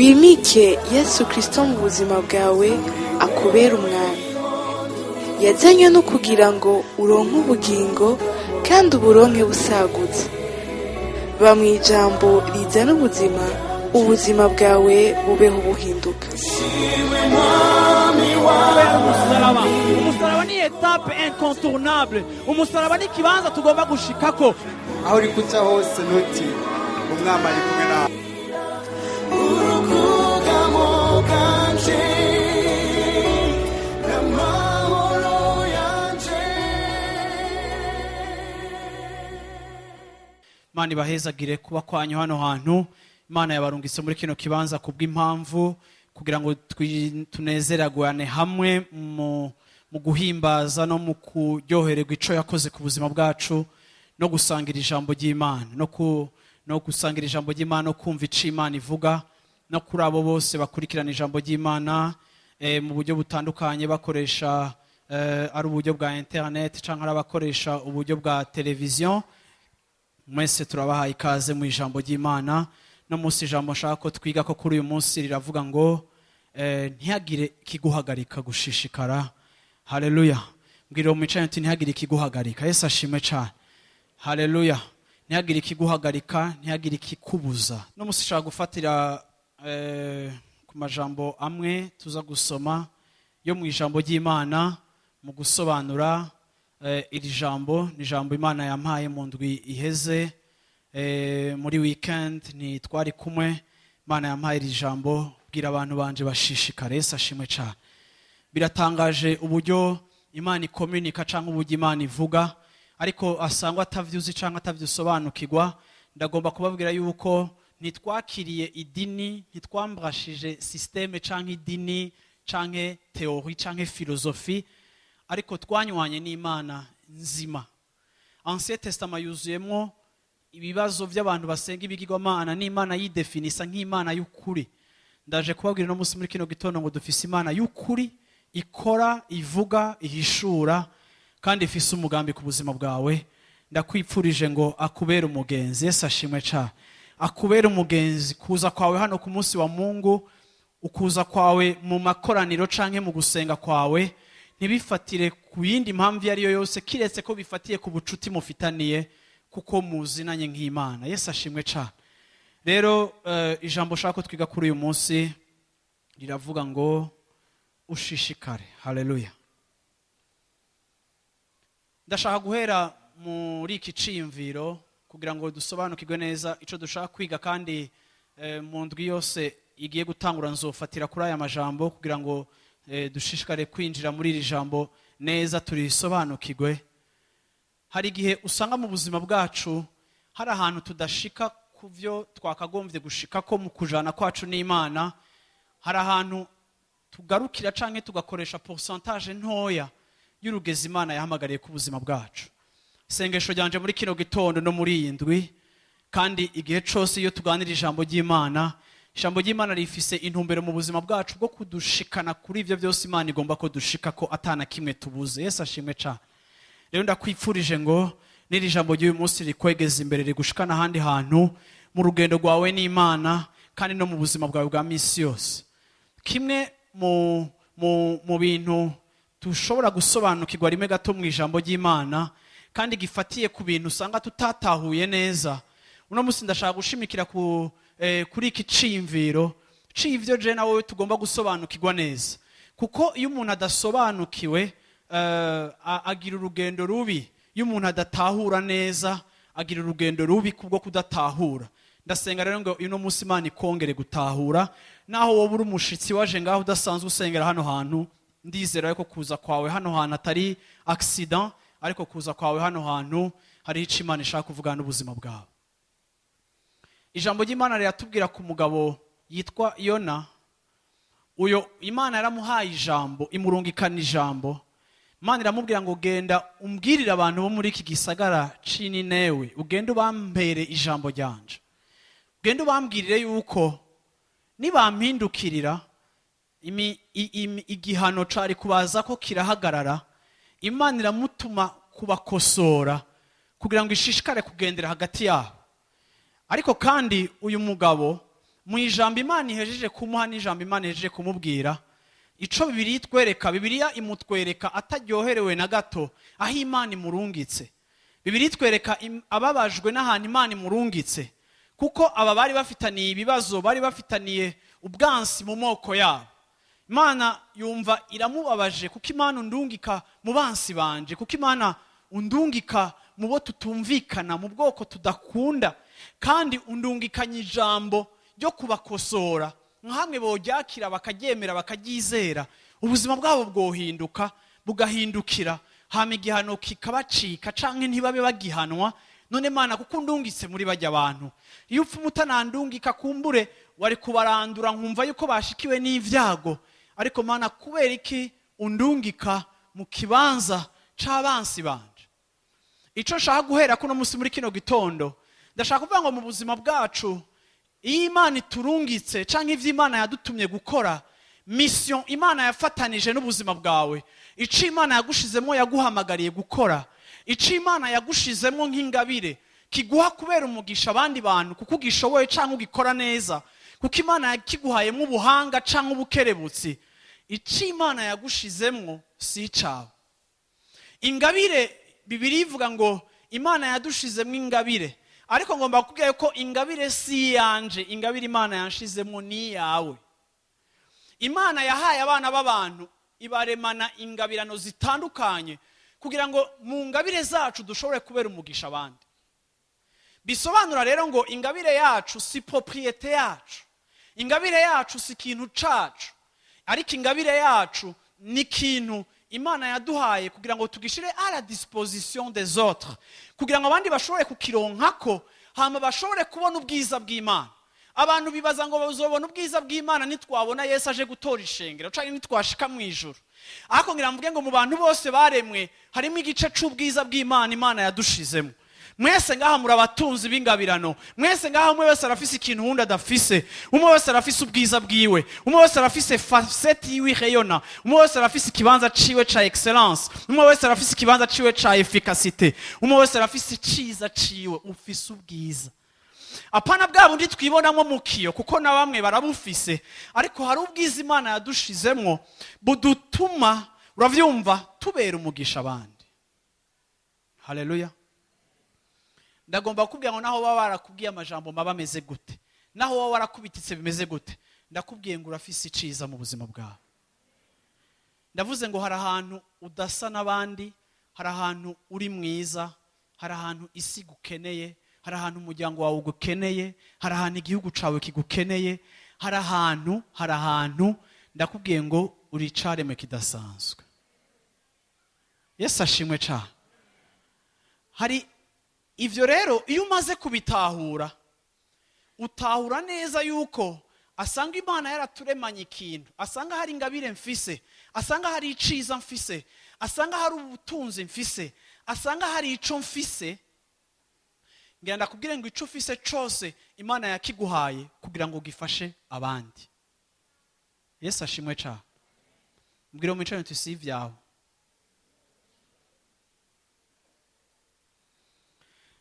Wimike Yesu Kristo mu buzima bwawe, akubera umwami. Yazanywe no kugira ngo uronke ubugingo kandi uburonke busagutse. Ba mu ijambo rizana ubuzima, ubuzima bwawe bubeho buhinduka. Umusaraba, umusaraba ni étape incontournable. Umusaraba ni ikibanza tugomba gushikako. Aho uri kuca hose, ntuti umwami ari kumwe nawe. Urukugamo bwanje n'amahoro yanje. Imana ibahezagire kuba kwanyu hano hantu. Imana yabarungitse muri kino kibanza kubw'impamvu, kugira ngo tunezeragwane hamwe mu guhimbaza no mu kuryohererwa ico yakoze ku buzima bwacu, no gusangira ijambo ry'Imana, no gusangira ijambo ry'Imana, no kumva ico Imana ivuga, no kuri abo bose bakurikirana ijambo ry'Imana mu buryo butandukanye, bakoresha ari uburyo bwa internet canke ari abakoresha uburyo bwa televiziyo. Mwese turabahaye ikaze mu ijambo ry'Imana. No munsi ijambo nshaka ko twiga ko kuri uyu munsi riravuga ngo ntihagire ikiguhagarika gushishikara. Haleluya! Mbwira uwo mwicaye uti: "Ntihagire ikiguhagarika." Yesu ashimwe cyane. Haleluya! Ntihagire ikiguhagarika, ntihagire ikikubuza. No munsi nshaka gufatira ku majambo amwe tuza gusoma yo mu ijambo ry'Imana mu gusobanura iri jambo. Ni ijambo Imana yampaye mu ndwi iheze, muri weekend ntitwari kumwe. Imana yampaye iri jambo: "Bwira abantu banje bashishikare." Yesu ashimwe cyane. Biratangaje uburyo Imana ikominika cyangwa uburyo Imana ivuga, ariko asangwa atavyuzi cyangwa atavyusobanukirwa. Ndagomba kubabwira yuko ntitwakiriye idini, ntitwambrashije système canke idini canke théorie canke philosophie, ariko twanywanye n'Imana nzima. Ancien Testament yuzuyemwo ibibazo by'abantu basenga ibigirwamana n'Imana yidefinisa nk'Imana y'ukuri. Ndaje kubabwira uno munsi muri kino gitondo ngo dufise Imana y'ukuri, ikora, ivuga, ihishura kandi ifise umugambi ku buzima bwawe. Ndakwipfurije ngo akubere umugenzi. Yesu ashimwe cyane. Akubere umugenzi. Kuza kwawe hano ku munsi wa Mungu, ukuza kwawe mu makoraniro canke mu gusenga kwawe, ntibifatire ku yindi mpamvu iyo ari yo yose kiretse ko bifatiye ku bucuti mufitaniye, kuko muzinanye nk'Imana. Yesu ashimwe cyane. Rero ijambo ushaka ko twiga kuri uyu munsi riravuga ngo ushishikare. Haleluya! Ndashaka guhera muri iki ciyumviro kugira ngo dusobanukirwe neza ico dushaka kwiga, kandi mu ndwi yose igiye gutangura nzofatira kuri aya majambo kugira ngo dushishikare kwinjira muri iri jambo neza, turisobanukirwe. Hari igihe usanga mu buzima bwacu hari ahantu tudashika ku byo twakagombye gushika ko mu kujana kwacu n'Imana. Hari ahantu tugarukira canke tugakoresha pourcentage ntoya y'urugezi Imana yahamagariye ku buzima bwacu. Isengesho ryanje muri kino gitondo no muri iyi ndwi, kandi igihe cose iyo tuganira ijambo ry'Imana, ijambo ry'Imana rifise intumbero mu buzima bwacu bwo kudushikana kuri ivyo byose Imana igomba ko dushika ko atana kimwe tubuze. Yesu ashimwe cane. Rero ndakwipfurije ngo n'iri jambo ry'uyu munsi rikwegeza imbere, rigushikana ahandi hantu mu rugendo rwawe n'Imana kandi no mu buzima bwawe bwa misi yose. Kimwe mu bintu dushobora gusobanukirwa rimwe gato mu ijambo ry'Imana kandi gifatiye ku bintu usanga tutatahuye neza, uno munsi ndashaka gushimikira kuri iki ciyumviro c'ivyo je na wowe tugomba gusobanukirwa neza, kuko iyo umuntu adasobanukiwe agira urugendo rubi. Iyo umuntu adatahura neza agira urugendo rubi kubwo kudatahura. Ndasenga rero ngo uno munsi Imana ikongere gutahura. Naho wowe uri umushitsi waje ngaho udasanzwe usengera hano hantu, ndizera yuko kuza kwawe hano hantu atari accident, ariko kuza kwawe hano hantu hariho ico Imana ishaka kuvugana n'ubuzima bwawe. Ijambo ry'Imana riratubwira ku mugabo yitwa Yona. Uyo Imana yaramuhaye ijambo, imurungikana ijambo. Imana iramubwira ngo: "Genda umbwirire abantu bo muri iki gisagara c'i Ninewe, ugende ubampere ijambo ryanje, ugende ubambwirire yuko nibampindukirira igihano cari kubaza ko kirahagarara." Imana iramutuma kubakosora kugira ngo ishishikare kugendera hagati yabo. Ariko kandi uyu mugabo Mu ijambo Imana ihejeje kumuha n'ijambo Imana ihejeje kumubwira, ico Bibiliya itwereka, Bibiliya imutwereka ataryoherewe na gato aho Imana imurungitse. Bibiliya itwereka ababajwe n'ahantu Imana imurungitse, kuko aba bari bafitaniye ibibazo, bari bafitaniye ubwansi mu moko yabo. Imana yumva iramubabaje, kuko Imana undungika mu bansi banje, kuko Imana undungika mu bo tutumvikana, mu bwoko tudakunda, kandi undungikanye ijambo ryo kubakosora, nka hamwe boryakira bakaryemera bakaryizera, ubuzima bwabo bwohinduka bugahindukira, hama igihano kikabacika canke ntibabe bagihanwa. None Mana, kuko undungitse muri bajya abantu, iyo upfa umutanandungika kumbure wari kubarandura, nkumva yuko bashikiwe n'ivyago. Ariko Mana, kubera iki undungika mu kibanza c'abansi banje? Ico nshaka guhera kuno musi muri kino gitondo, ndashaka kuvuga ngo mu buzima bwacu, iyo Imana iturungitse canke ivyo Imana yadutumye gukora, mission Imana yafatanije n'ubuzima bwawe, ico Imana yagushizemo yaguhamagariye gukora, ico Imana yagushizemo nk'ingabire kiguha kubera umugisha abandi bantu kuko ugishoboye canke ugikora neza, kuko Imana yakiguhayemo ubuhanga canke ubukerebutsi, ico Imana yagushizemwo si icawe. Ingabire, Bibiliya ivuga ngo Imana yadushizemwo ingabire, ariko ngomba kukubwira ko ingabire si iyanje, ingabire Imana yanshizemwo ni iyawe. Imana yahaye abana b'abantu ibaremana ingabirano zitandukanye kugira ngo mu ngabire zacu dushobore kubera umugisha abandi. Bisobanura rero ngo ingabire yacu si propriété yacu, ingabire yacu si ikintu cacu, ariko ingabire yacu ni ikintu Imana yaduhaye kugira ngo tugishire à la disposition des autres, kugira ngo abandi bashobore kukironkako, hama bashobore kubona ubwiza bw'Imana. Abantu bibaza ngo bazobona ubwiza bw'Imana nitwabona Yesu aje gutora ishengero canke nitwashika mu ijuru. Ariko ngira mvuge ngo mu bantu bose baremwe harimo igice c'ubwiza bw'Imana Imana yadushizemo. Mwese ngaha muri abatunzi b'ingabirano, mwese ngaha umwe wese arafise ikintu wundi adafise, umwe wese arafise ubwiza bwiwe, umwe wese arafise facette yiwe rayonna, umwe wese arafise ikibanza ciwe ca excellence, umwe wese arafise ikibanza ciwe ca efficacité, umwe wese arafise iciza ciwe. Ufise ubwiza, apana bwa bundi twibonamo mu kiyo, kuko na bamwe barabufise, ariko hari ubwiza Imana yadushizemwo budutuma, uravyumva, tubera umugisha abandi. Haleluya. Ndagomba kukubwira ngo naho baba barakubwiye amajambo maba ameze gute, naho waba warakubititse bimeze gute, ndakubwiye ngo urafise iciza mu buzima bwawe. Ndavuze ngo hari ahantu udasa n'abandi, hari ahantu uri mwiza, hari ahantu isi igukeneye, hari ahantu umuryango wawe ugukeneye, hari ahantu igihugu cawe kigukeneye, hari ahantu, hari ahantu ndakubwiye ngo uri icaremwe kidasanzwe. Yesu ashimwe cane. Hari ivyo rero iyo umaze kubitahura, utahura neza yuko asanga Imana yaraturemanye ikintu, asanga hari ingabire mfise, asanga hari iciza mfise, asanga hari ubutunzi mfise, asanga hari ico mfise. Ngira ndakubwire ngo ico ufise cose Imana yakiguhaye kugira ngo gifashe abandi. Yesu ashimwe cane. Mbwira mu micano tusi ivyawe.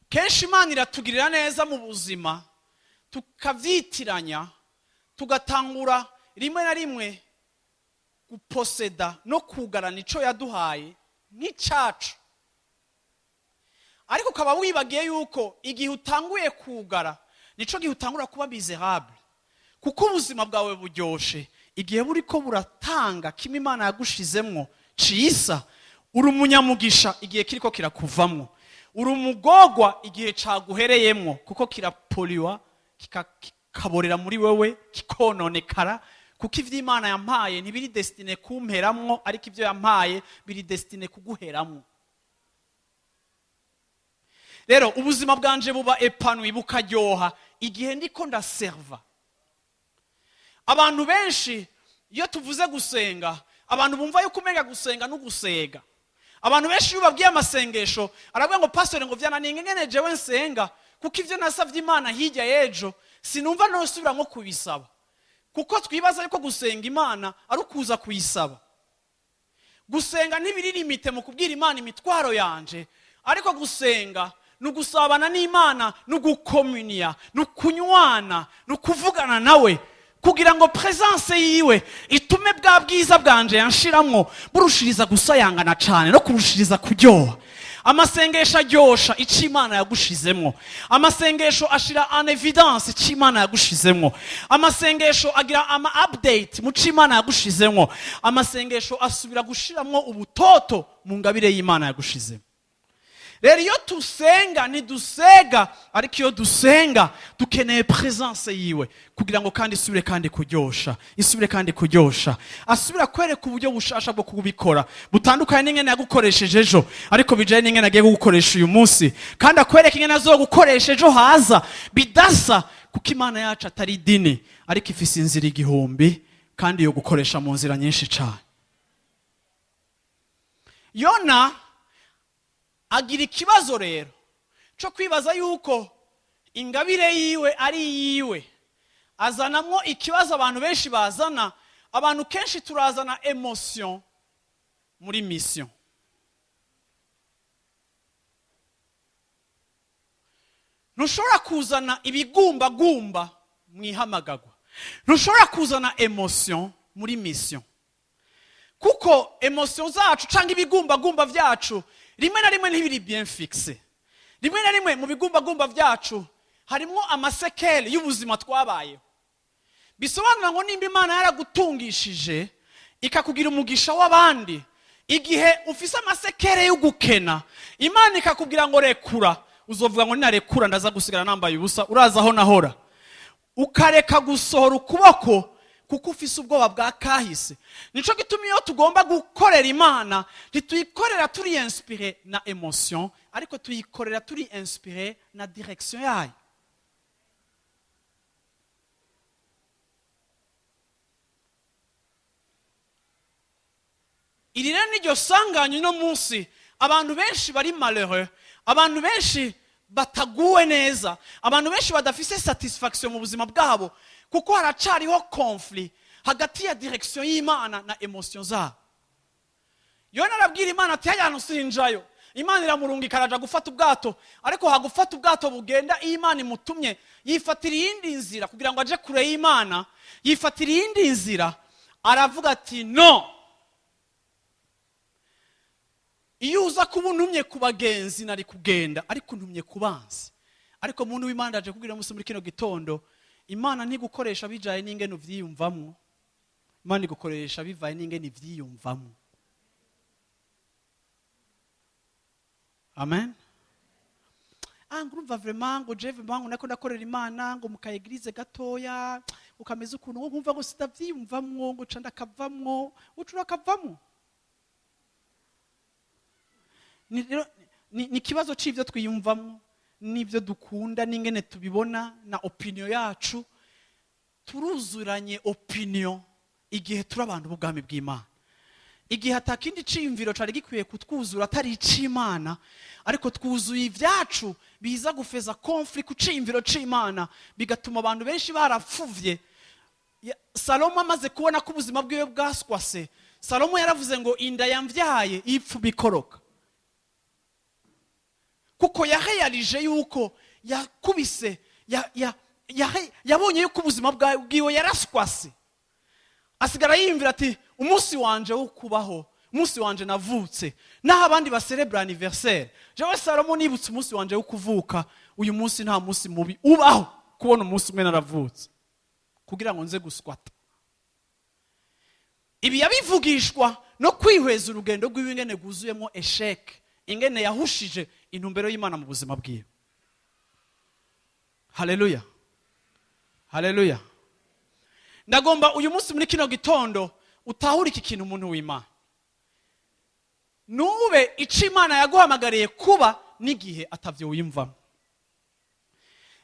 Kenshi Imana iratugirira neza mu buzima, tukavyitiranya, tugatangura rimwe na rimwe guposeda no kugarana ico yaduhaye nk'icacu. Ariko ukaba wibagiye yuko igihe utanguye kugara nico gihe utangura kuba miserable, kuko ubuzima bwawe buryoshe igihe buriko buratanga kimwe Imana yagushizemwo cisa. Uri umunyamugisha igihe kiriko kirakuvamwo, uri umugogwa igihe caguhereyemwo, kuko kirapoliwa kikaborera muri wewe, kikononekara, kuko ivyo Imana yampaye ntibiri destine kumperamwo, ariko ivyo yampaye biri destine kuguheramwo. Rero ubuzima bwanje buba épanoui, bukaryoha igihe ndiko ndaserva. Abantu benshi iyo tuvuze gusenga, abantu bumva yuko umenga gusenga no gusega. Abantu benshi iyo babwiye amasengesho aravuga ngo pastor ngo vyananiye ngene jewe nsenga, kuko ivyo nasavye Imana hirya y'ejo sinumva nosubira nko kubisaba, kuko twibaza yuko gusenga Imana ari ukuza kuyisaba. Gusenga ntibiri limite mu kubwira Imana imitwaro yanje, ariko gusenga Ni ugusabana n'Imana, ni ugukomuniya, ni ukunywana, ni ukuvugana nawe, kugira ngo présence yiwe itume bwa bwiza bwanje yanshiramwo burushiriza gusayangana cyane no kurushiriza kuryoha. Amasengesho aryosha icyo Imana yagushizemwo. Amasengesho ashira en évidence icyo Imana yagushizemwo. Amasengesho agira ama update mu cyo Imana yagushizemwo. Amasengesho asubira gushiramwo ubutoto mu ngabire y'Imana yagushizemo. Rero iyo tusenga ntidusega, ariko iyo dusenga dukeneye présence yiwe kugira ngo kandi isubire kandi kuryosha, isubire kandi kuryosha, asubira kwereka uburyo bushasha bwo kubikora butandukanye n'ingene yagukoresheje ejo, ariko bijanye n'ingene agiye kugukoresha uyu munsi, kandi akwereka ingene azogukoresha ejo haza bidasa, kuko Imana yacu atari idini, ariko ifise inzira 1000 kandi yo gukoresha mu nzira nyinshi cyane. Yona agira ikibazo rero cyo kwibaza yuko ingabire yiwe ari iyiwe. Azanamwo ikibazo abantu benshi bazana. Abantu kenshi turazana émotion muri mission. Ntushobora kuzana ibigumbagumba mu ihamagagwa, ntushobora kuzana émotion muri mission, kuko émotion zacu cyangwa ibigumbagumba byacu rimwe na rimwe ntibiri bien fixé. Rimwe na rimwe mu bigumbagumba byacu harimo ama séquelles y'ubuzima twabayeho. Bisobanura ngo nimba Imana yaragutungishije, ikakugira umugisha w'abandi, igihe ufise ama séquelles yo gukena, Imana ikakubwira ngo rekura, uzovuga ngo ninarekura ndaza gusigara nambaye ubusa, uraza aho nahora. Ukareka gusohora ukuboko kuko ufise ubwoba bwa kahise. Nico gituma iyo tugomba gukorera Imana, ntituyikorera turi inspiré na émotion, ariko tuyikorera turi inspiré na direction yayo. Iri rero niryo sanganya uno munsi abantu benshi bari malheureux, abantu benshi bataguwe neza, abantu benshi badafise satisfaction mu buzima bwabo, kuko haracariho conflit hagati ya direction y'Imana na émotion zabo. Yona arabwira Imana ati: "Hajya hantu sinjayo." Imana iramurungika, araja gufata ubwato, ariko hagufata ubwato bugenda iyo Imana imutumye, yifatira iyindi nzira kugira ngo aje kure y'Imana. Yifatira iyindi nzira, aravuga ati: "No, iyo uza kuba untumye ku bagenzi nari kugenda, ariko untumye ku bansi." Ariko muntu w'Imana, aje kubwira umunsi muri kino gitondo, Imana ntigukoresha bijaye n'ingene uvyiyumvamwo, Imana igukoresha bivaye n'ingene ivyiyumvamwo. Amen. Ah, ngo urumva vraiment, ngo je vraiment, ngo nako ndakorera Imana ngo mu ka église gatoya ukameze ukuntu, ngo nkumva ngo sitavyiyumvamwo, ngo ca ndakavamwo. Uca urakavamwo. Ni rero ni ikibazo c'ivyo twiyumvamwo n'ibyo dukunda n'ingene tubibona na opinion yacu. Turuzuranye opinion igihe turi abantu b'ubwami bw'Imana, igihe atakindi ciyumviro cari gikwiye kutwuzura atari ic'Imana, ariko twuzuye ibyacu biza gufeza conflit ku ciyumviro c'Imana, bigatuma abantu benshi barapfuvye. Salomo amaze kubona ko ubuzima bwiwe bwaswase, Salomo yaravuze ngo: "Inda yamvyaye ipfu bikoroka", kuko yaheyarije yuko yakubise yabonye yuko ubuzima bwiwe yaraswase. Asigara yiyumvira ati: "Umunsi wanje wo kubaho, umunsi wanje navutse, naho abandi baserebura anniversaire, jewe Salomo nibutse umunsi wanje wo kuvuka, uyu munsi nta munsi mubi ubaho kubona umunsi umwe naravutse kugira ngo nze guswata." Ibi yabivugishwa no kwihweza urugendo rw'iwe ingene rwuzuyemo échec, ingene yahushije intumbero y'Imana mu buzima bwiwe. Haleluya, haleluya. Ndagomba uyu munsi muri kino gitondo utahure iki kintu, umuntu w'Imana: nube icyo Imana yaguhamagariye kuba n'igihe atavyo wiyumvamo.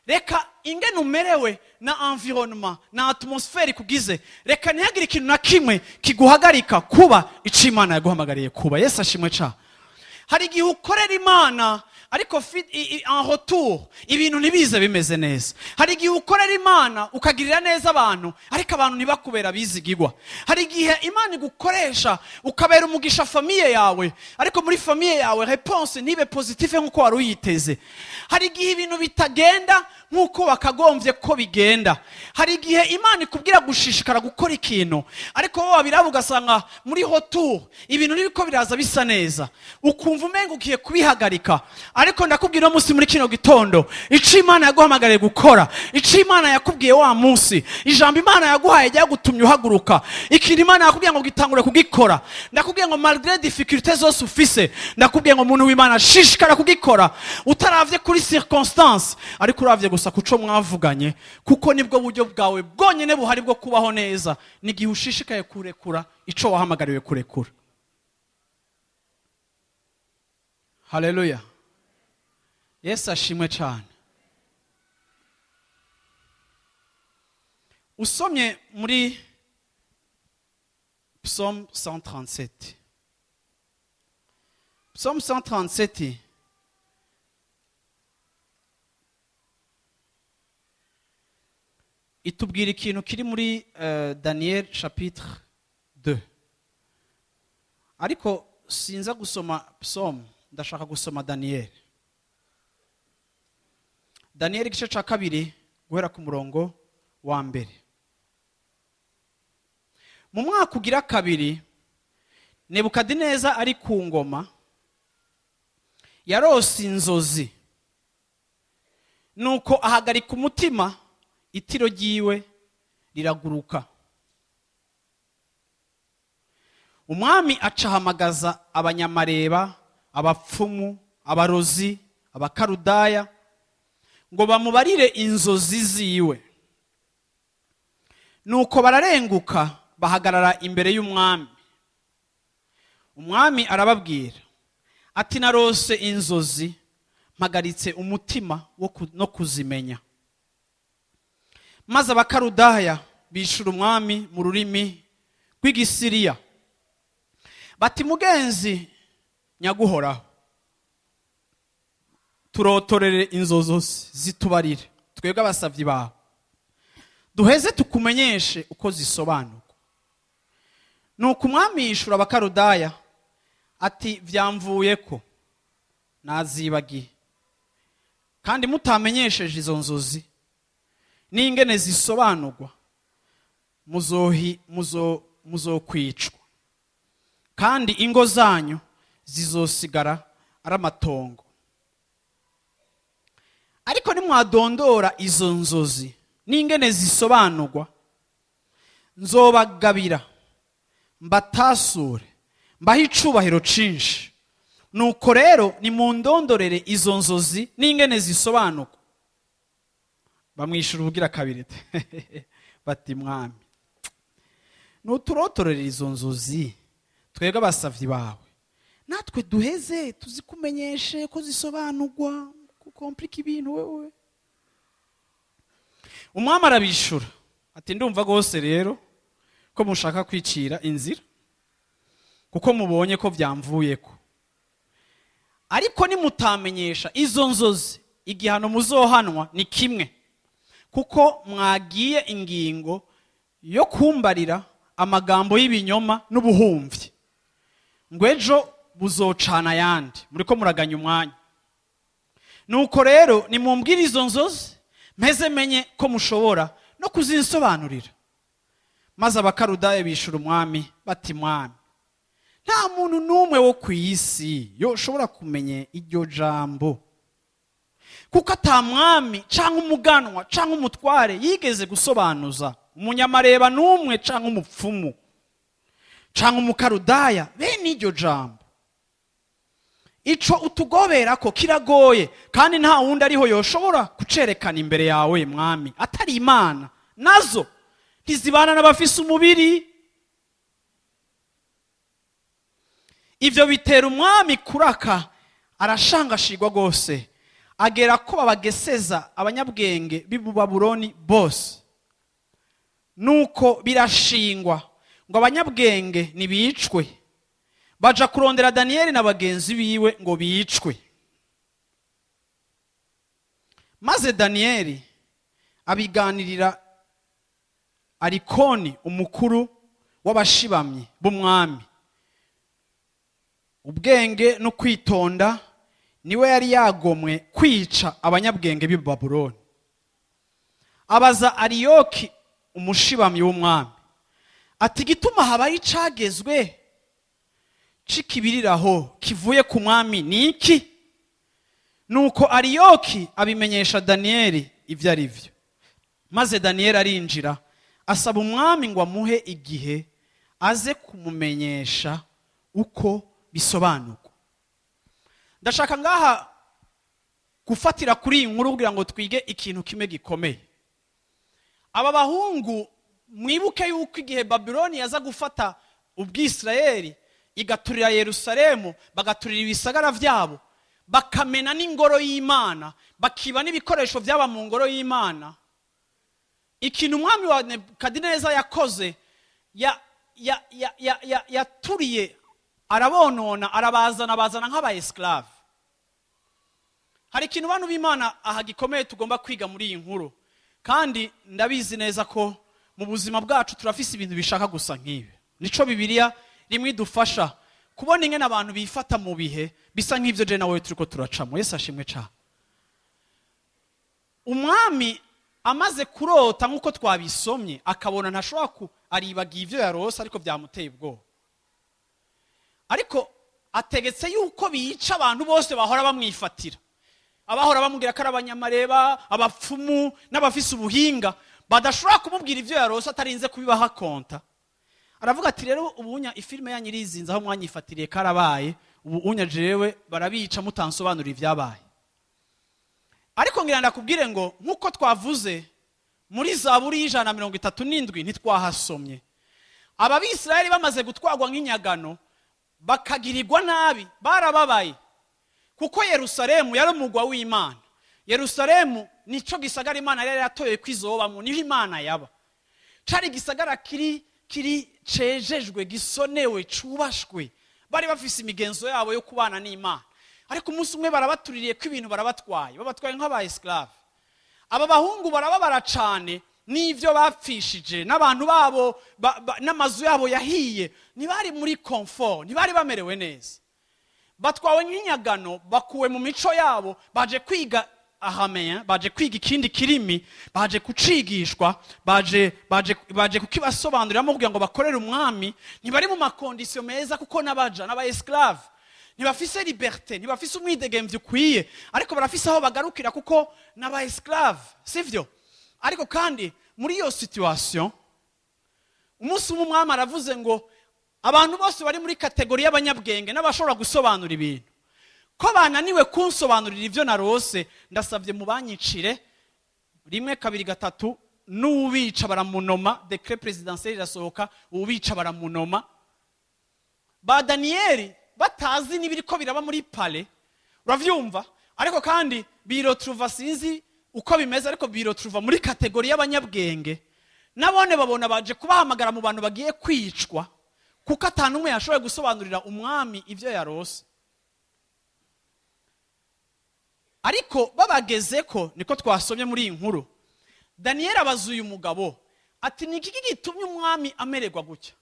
Reka ingene umerewe na environnement na atmosphère ikugize, reka ntihagire ikintu na kimwe kiguhagarika kuba icyo Imana yaguhamagariye kuba. Yesu ashimwe ca. Hari igihe ukorera Imana, Ariko en retour ibintu ntibize bimeze neza. Hari igihe ukorera Imana ukagirira neza abantu, ariko abantu ntibakubera bizigirwa. Hari igihe Imana igukoresha ukabera umugisha famille yawe, ariko muri famille yawe réponse ntibe positive nk'uko wari uyiteze. Hari igihe ibintu bitagenda nk'uko wakagombye ko bigenda. Hari igihe Imana ikubwira gushishikara gukora ikintu, ariko wowe wabiraba ugasanga muri retour ibintu ntibiko biraza bisa neza, ukumva umenga ugiye kubihagarika. Ariko ndakubwira uno munsi muri kino gitondo, ico Imana yaguhamagariye gukora, ico Imana yakubwiye wa munsi, ijambo Imana yaguhaye ryagutumye uhaguruka, ikintu Imana yakubwiye ngo gitangure kugikora, ndakubwiye ngo malgré difficulté zose ufise, ndakubwiye ngo muntu w'Imana, shishikara kugikora utaravye kuri circonstance, ariko uravye gusa kuco mwavuganye, kuko nibwo buryo bwawe bwonyene buhari bwo kubaho neza, n'igihe ushishikaye kurekura ico wahamagariwe kurekura. Haleluya, Yesu ashimwe cyane. Usomye muri Psaume 137, Psaume 137 itubwira ikintu kiri muri Daniel chapitre 2. Ariko sinza gusoma Psaume, ndashaka gusoma Daniel. Daniel igice ca 2 guhera ku murongo wa 1. Mu mwaka ugira 2, Nebukadineza ari ku ngoma, yarose inzozi, nuko ahagarika umutima, itiro ryiwe riraguruka. Umwami acahamagaza abanyamareba, abapfumu, abarozi, abakarudaya, ngo bamubarire inzozi ziwe. Nuko bararenguka bahagarara imbere y'umwami. Umwami arababwira ati: narose inzozi, mpagaritse umutima no kuzimenya. Maze abakarudaya bishura umwami mu rurimi rw'Igisiriya bati: mugenzi nyaguhoraho, turotorere inzozi zitubarire twebwe abasavyi bawe, duheze tukumenyeshe uko zisobanurwa. Nuko umwami yishura abakarudaya ati: vyamvuyeko, nazibagiye, kandi mutamenyesheje izo nzozi n'ingene zisobanurwa, muzokwicwa, kandi ingo zanyu zizosigara ari amatongo. Ariko nimwadondora izo nzozi n'ingene zisobanurwa, nzobagabira mbatasure, mbahe icubahiro cinshi. Nuko rero nimundondorere izo nzozi n'ingene zisobanurwa. Bamwishura ubugira kabiri bati: mwami, nuturotorere izo nzozi twebwe abasavyi bawe, natwe duheze tuzikumenyeshe ko zisobanurwa, kukomplika ibintu wewe. Umwami arabishura ati: ndumva gose rero ko mushaka kwicira inzira, kuko mubonye ko vyamvuyeko. Ariko nimutamenyesha izo nzozi, igihano muzohanwa ni kimwe, kuko mwagiye ingingo yo kumbarira amagambo y'ibinyoma n'ubuhumvyi, ngo ejo buzocana yandi, muriko muraganya umwanya. Nuko rero nimumbwire izo nzozi, mpeze menye ko mushobora no kuzinsobanurira. Maze abakarudaye bishura umwami bati: mwami, nta muntu n'umwe wo ku isi yoshobora kumenya iryo jambo, kuko ata mwami canke umuganwa canke umutware yigeze gusobanuza umunyamareba n'umwe canke umupfumu canke umukarudaya bene iryo jambo. Ico utugobera ko kiragoye, kandi nta wundi ariho yoshobora kucerekana imbere yawe mwami, atari Imana. Nazo ntizibana n'abafise umubiri. Ivyo bitera umwami kuraka, arashangashirwa gose, agera ko babageseza abanyabwenge b'i Babuloni bose. Nuko birashingwa ngo abanyabwenge nibicwe, baja kurondera Daniyeli na bagenzi biwe ngo bicwe. Maze Daniyeli abiganirira Arikoni, umukuru w'abashibamyi b'umwami, ubwenge no kwitonda, niwe yari yagomwe kwica abanyabwenge b'i Babuloni. Abaza Ariyoki, umushibamyi w'umwami, ati: "Igituma habaye icagezwe c'ikibiriraho kivuye ku mwami ni iki?" Nuko Ariyoki abimenyesha Daniyeli ibyo ari byo. Maze Daniyeli arinjira, asaba umwami ngo amuhe igihe aze kumumenyesha uko bisobanurwa. Ndashaka ngaha gufatira kuri iyi nkuru kugira ngo twige ikintu kimwe gikomeye. Aba bahungu, mwibuke yuko igihe Babiloni yaza gufata Ubwisirayeli, igaturira Yerusalemu, bagaturira ibisagara byabo, bakamena n'ingoro y'Imana, bakiba n'ibikoresho byaba mu ngoro y'Imana, ikintu umwami wa Nebukadineza yakoze, yaturiye, arabonona, arabazana, bazana nk'aba esclave. Hari ikintu, bantu b'Imana, aha gikomeye tugomba kwiga muri iyi nkuru, kandi ndabizi neza ko mu buzima bwacu turafise ibintu bishaka gusa nk'ibi. Nico Bibiliya rimwe idufasha kubona ingene abantu bifata mu bihe bisa nk'ibyo je nawe turiko turacamo. Yesu ashimwe cane. Umwami amaze kurota nk'uko twabisomye, akabona ntashobora ku aribagiye ibyo yarose, ariko byamuteye ubwoba. Ariko ategetse yuko bica abantu bose bahora bamwifatira, abahora bamubwira ko ari abanyamareba, abapfumu n'abafise ubuhinga, badashobora kumubwira ibyo yarose atarinze kubibaha konta. Aravuga ati: "Rero ubunya ifilime yanyu irizinze, aho mwanyifatiriye karabaye. Ubu unya jewe barabica mutansobanurira ibyabaye." Ariko ngira ndakubwire ngo nk'uko twavuze muri Zaburi y'137, ntitwahasomye, aba Bisirayeli bamaze gutwarwa nk'inyagano, bakagirirwa nabi, barababaye, kuko Yerusalemu yari umugwa w'Imana. Yerusalemu nico gisagara Imana yari yaratoye kwizobamwo, niho Imana yaba. Cari igisagara kiri cejejwe, gisonewe, cubashwe. Bari bafise imigenzo yabo yo kubana n'Imana. Ariko umunsi umwe barabatuririye ko ibintu, barabatwaye, babatwaye nk'aba esclave. Aba bahungu barababara cane n'ivyo bapfishije n'abantu babo n'amazu yabo yahiye. Ntibari muri confort, ntibari bamerewe neza. Batwawe nk'inyagano, bakuwe mu mico yabo, baje kwiga araméen, baje kwiga ikindi kirimi, baje kucigishwa, baje kukibasobanuriramo kugira ngo bakorere umwami. Ntibari mu ma conditions meza, kuko n'abaja n'aba esclave, ntibafise liberté, ntibafise umwidegemvyo ukwiye, ariko barafise aho bagarukira kuko n'aba esclave, sivyo? Ariko kandi muri iyo situation, umunsi umwe umwami aravuze ngo abantu bose bari muri catégorie y'abanyabwenge n'abashobora gusobanura ibintu, ko bananiwe kunsobanurira ibyo narose, ndasabye mubanyicire. Rimwe, kabiri, gatatu, n'ubica baramunoma. Décret présidentiel irasohoka, ubica baramunoma. Ba Daniyeli batazi n'ibiriko biraba muri palais, uravyumva? Ariko kandi biretrouva, sinzi uko bimeze, ariko biretrouva muri catégorie y'abanyabwenge. Nabone babona baje kubahamagara mu bantu bagiye kwicwa, kuko atanu umwe yashoboye gusobanurira umwami ibyo yarose. Ariko babageze ko, niko twasomye muri iyi nkuru, Daniyeli abaza uyu mugabo ati: "Ni iki gitumye umwami amererwa gutya?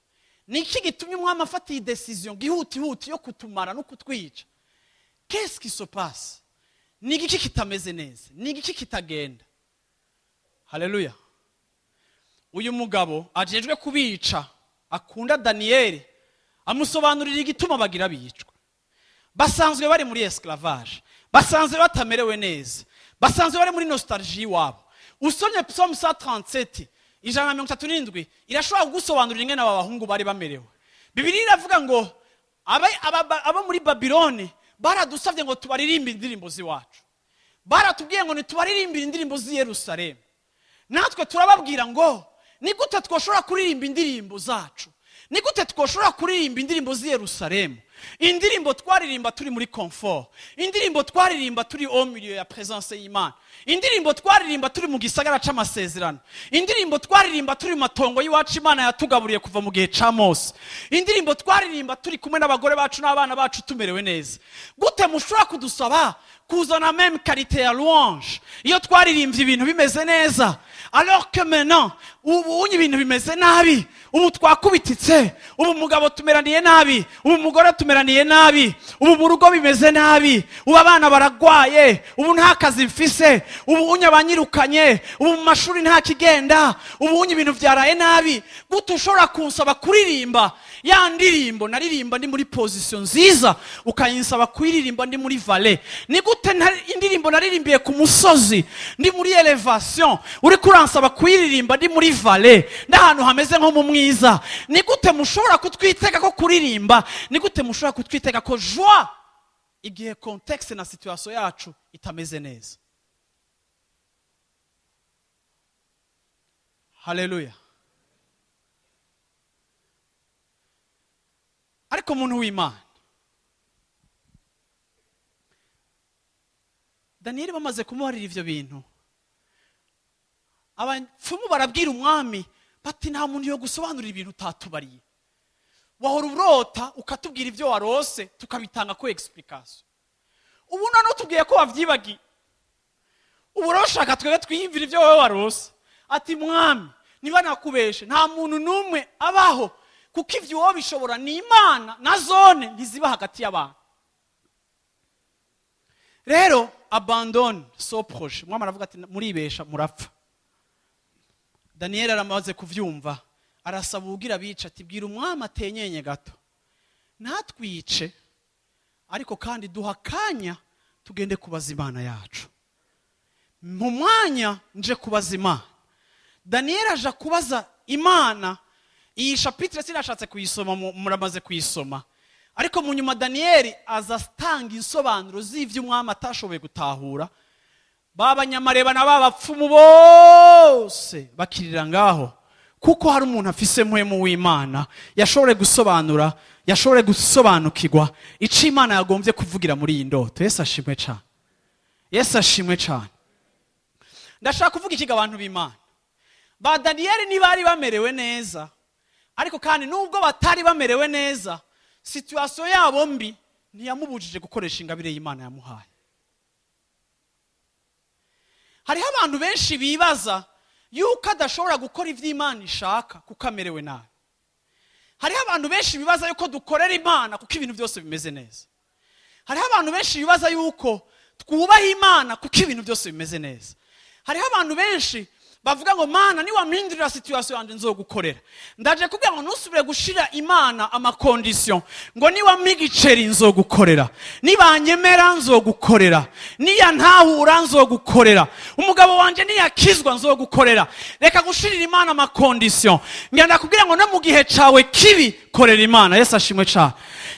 Ni iki gitumye umwami afata iyi décision gihutihuti yo kutumara no kutwica? Qu'est-ce qui se passe? Ni igiki kitameze neza? Ni igiki kitagenda?" Haleluya! Uyu mugabo ajejwe kubica, akunda Daniyeli, amusobanurira igituma bagira bicwa. Basanzwe bari muri esclavage, basanzwe batamerewe neza, basanzwe bari muri nostalgie iwabo. Usomye Psaume 137, 137, irashobora kugusobanurira ingene aba bahungu bari bamerewe. Bibiliya iravuga ngo abo muri Babiloni baradusabye ngo tubaririmbe indirimbo z'iwacu, baratubwiye ngo ntitubaririmbire indirimbo z'i Yerusalemu. Natwe turababwira ngo ni gute twoshobora kuririmba indirimbo zacu? Ni gute twoshobora kuririmba indirimbo z'i Yerusalemu? Indirimbo twaririmba turi muri confort, indirimbo twaririmba turi au milieu ya présence y'Imana, indirimbo twaririmba turi mu gisagara c'amasezerano, indirimbo twaririmba turi mu matongo y'iwacu Imana yatugaburiye kuva mu gihe ca Mose, indirimbo twaririmba turi kumwe n'abagore bacu n'abana bacu tumerewe neza. Gute mushobora kudusaba kuzana même qualité ya louange iyo twaririmbye ibintu bimeze neza, alors que maintenant ubu unye ibintu bimeze nabi, ubu twakubititse, ubu umugabo tumeraniye nabi, ubu umugore tumeraniye nabi, ubu mu rugo bimeze nabi, ubu abana baragwaye, ubu nta kazi mfise, ubu unye abanyirukanye, ubu mu mashuri nta kigenda, ubu unye ibintu byaraye nabi? Gute ushobora kunsaba kuririmba ya ndirimbo naririmba ndi muri position nziza, ukayinsaba kuyiririmba ndi muri vallée? Ni gute indirimbo naririmbiye ku musozi ndi muri élévation, uriko uransaba kuyiririmba ndi muri vallée, n'ahantu hameze nko mu mwiza? Ni gute mushobora kutwitega ko kuririmba? Ni gute mushobora kutwitega ko joie igihe contexte na situation yacu itameze neza? Haleluya! Ariko umuntu w'Imana Daniyeli bamaze kumubarira ivyo bintu, abapfumu barabwira umwami bati nta muntu yo gusobanurira ibintu utatubariye, wahora urota ukatubwira ibyo warose tukabitanga ko explication, ubu none utubwiye ko wavyibagiye, ubu rero ushaka twebwe twiyumvira ibyo wowe warose. Ati mwami, niba nakubeshe nta muntu n'umwe abaho, kuko ivyo wowe bishobora ni Imana na zone ntiziba hagati y'abantu. Rero abandone so projet. Umwami aravuga ati muribesha murapfa. Daniel aramaze kuvyumva, arasaba uwugira abica ati bwira umwami atenyenye gato ntatwice, ariko kandi duha akanya tugende kubaza Imana yacu. Mu mwanya nje kubaza Imana. Daniel aja kubaza Imana. Iyi chapitre sinashatse kuyisoma, muramaze kuyisoma, ariko mu nyuma Daniel aza atanga insobanuro z'ivyo umwami atashoboye gutahura. Babanyamareba na babapfumu bose bakirira ngaho, kuko hari umuntu afise mpwemu w'Imana yashobore gusobanura, yashobore gusobanukirwa ico Imana yagombye kuvugira muri iyi ndoto. Yesu ashimwe cyane, Yesu ashimwe cyane. Ndashaka kuvuga ikiga abantu b'Imana ba Daniel ntibari bamerewe neza, ariko kandi nubwo batari bamerewe neza, situation yabo mbi ntiyamubujije gukoresha ingabire y'Imana yamuhaye. Hariho abantu benshi bibaza yuko adashobora gukora ivyo Imana ishaka kuko amerewe nabi. Hariho abantu benshi bibaza yuko dukorera Imana kuko ibintu byose bimeze neza. Hariho abantu benshi bibaza yuko twubaha Imana kuko ibintu byose bimeze neza. Hariho abantu benshi bavuga ngo Mana niwampindurira situation yanje nzogukorera. Ndaje kubwira ngo ntusubire gushira Imana ama condition, ngo niwampa igiceri nzogukorera, nibanyemera nzogukorera, niyantahura nzogukorera, umugabo wanje niyakizwa nzogukorera. Reka gushirira Imana ama condition. Ngenda kubwira ngo no mu gihe cawe kibi korera Imana. Yesu ashimwe cyane.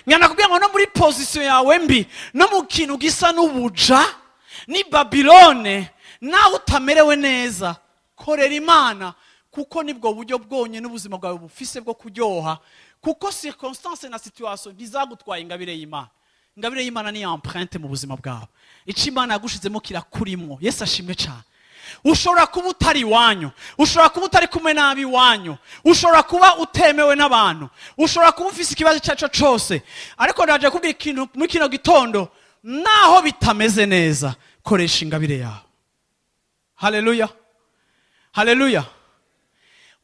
Ngenda kubwira ngo no muri position yawe mbi, no mu kintu gisa n'ubuja ni Babilone, nawe utamerewe neza, korera Imana, kuko nibwo buryo bwonyene ubuzima bwawe bufise bwo kuryoha, kuko circonstance na situation ntizagutwaye ingabire y'Imana. Ingabire y'Imana ni empreinte mu buzima bwawe, ico Imana yagushizemo kirakurimwo. Yesu ashimwe cyane. Ushobora kuba utari iwanyu, ushobora kuba utari kumwe n'abi iwanyu, ushobora kuba utemewe n'abantu, ushobora kuba ufise ikibazo icyo ari cyo cyose, ariko ndaje kubwira ikintu muri kino gitondo, naho bitameze neza, koresha ingabire yawe. Haleluya, haleluya.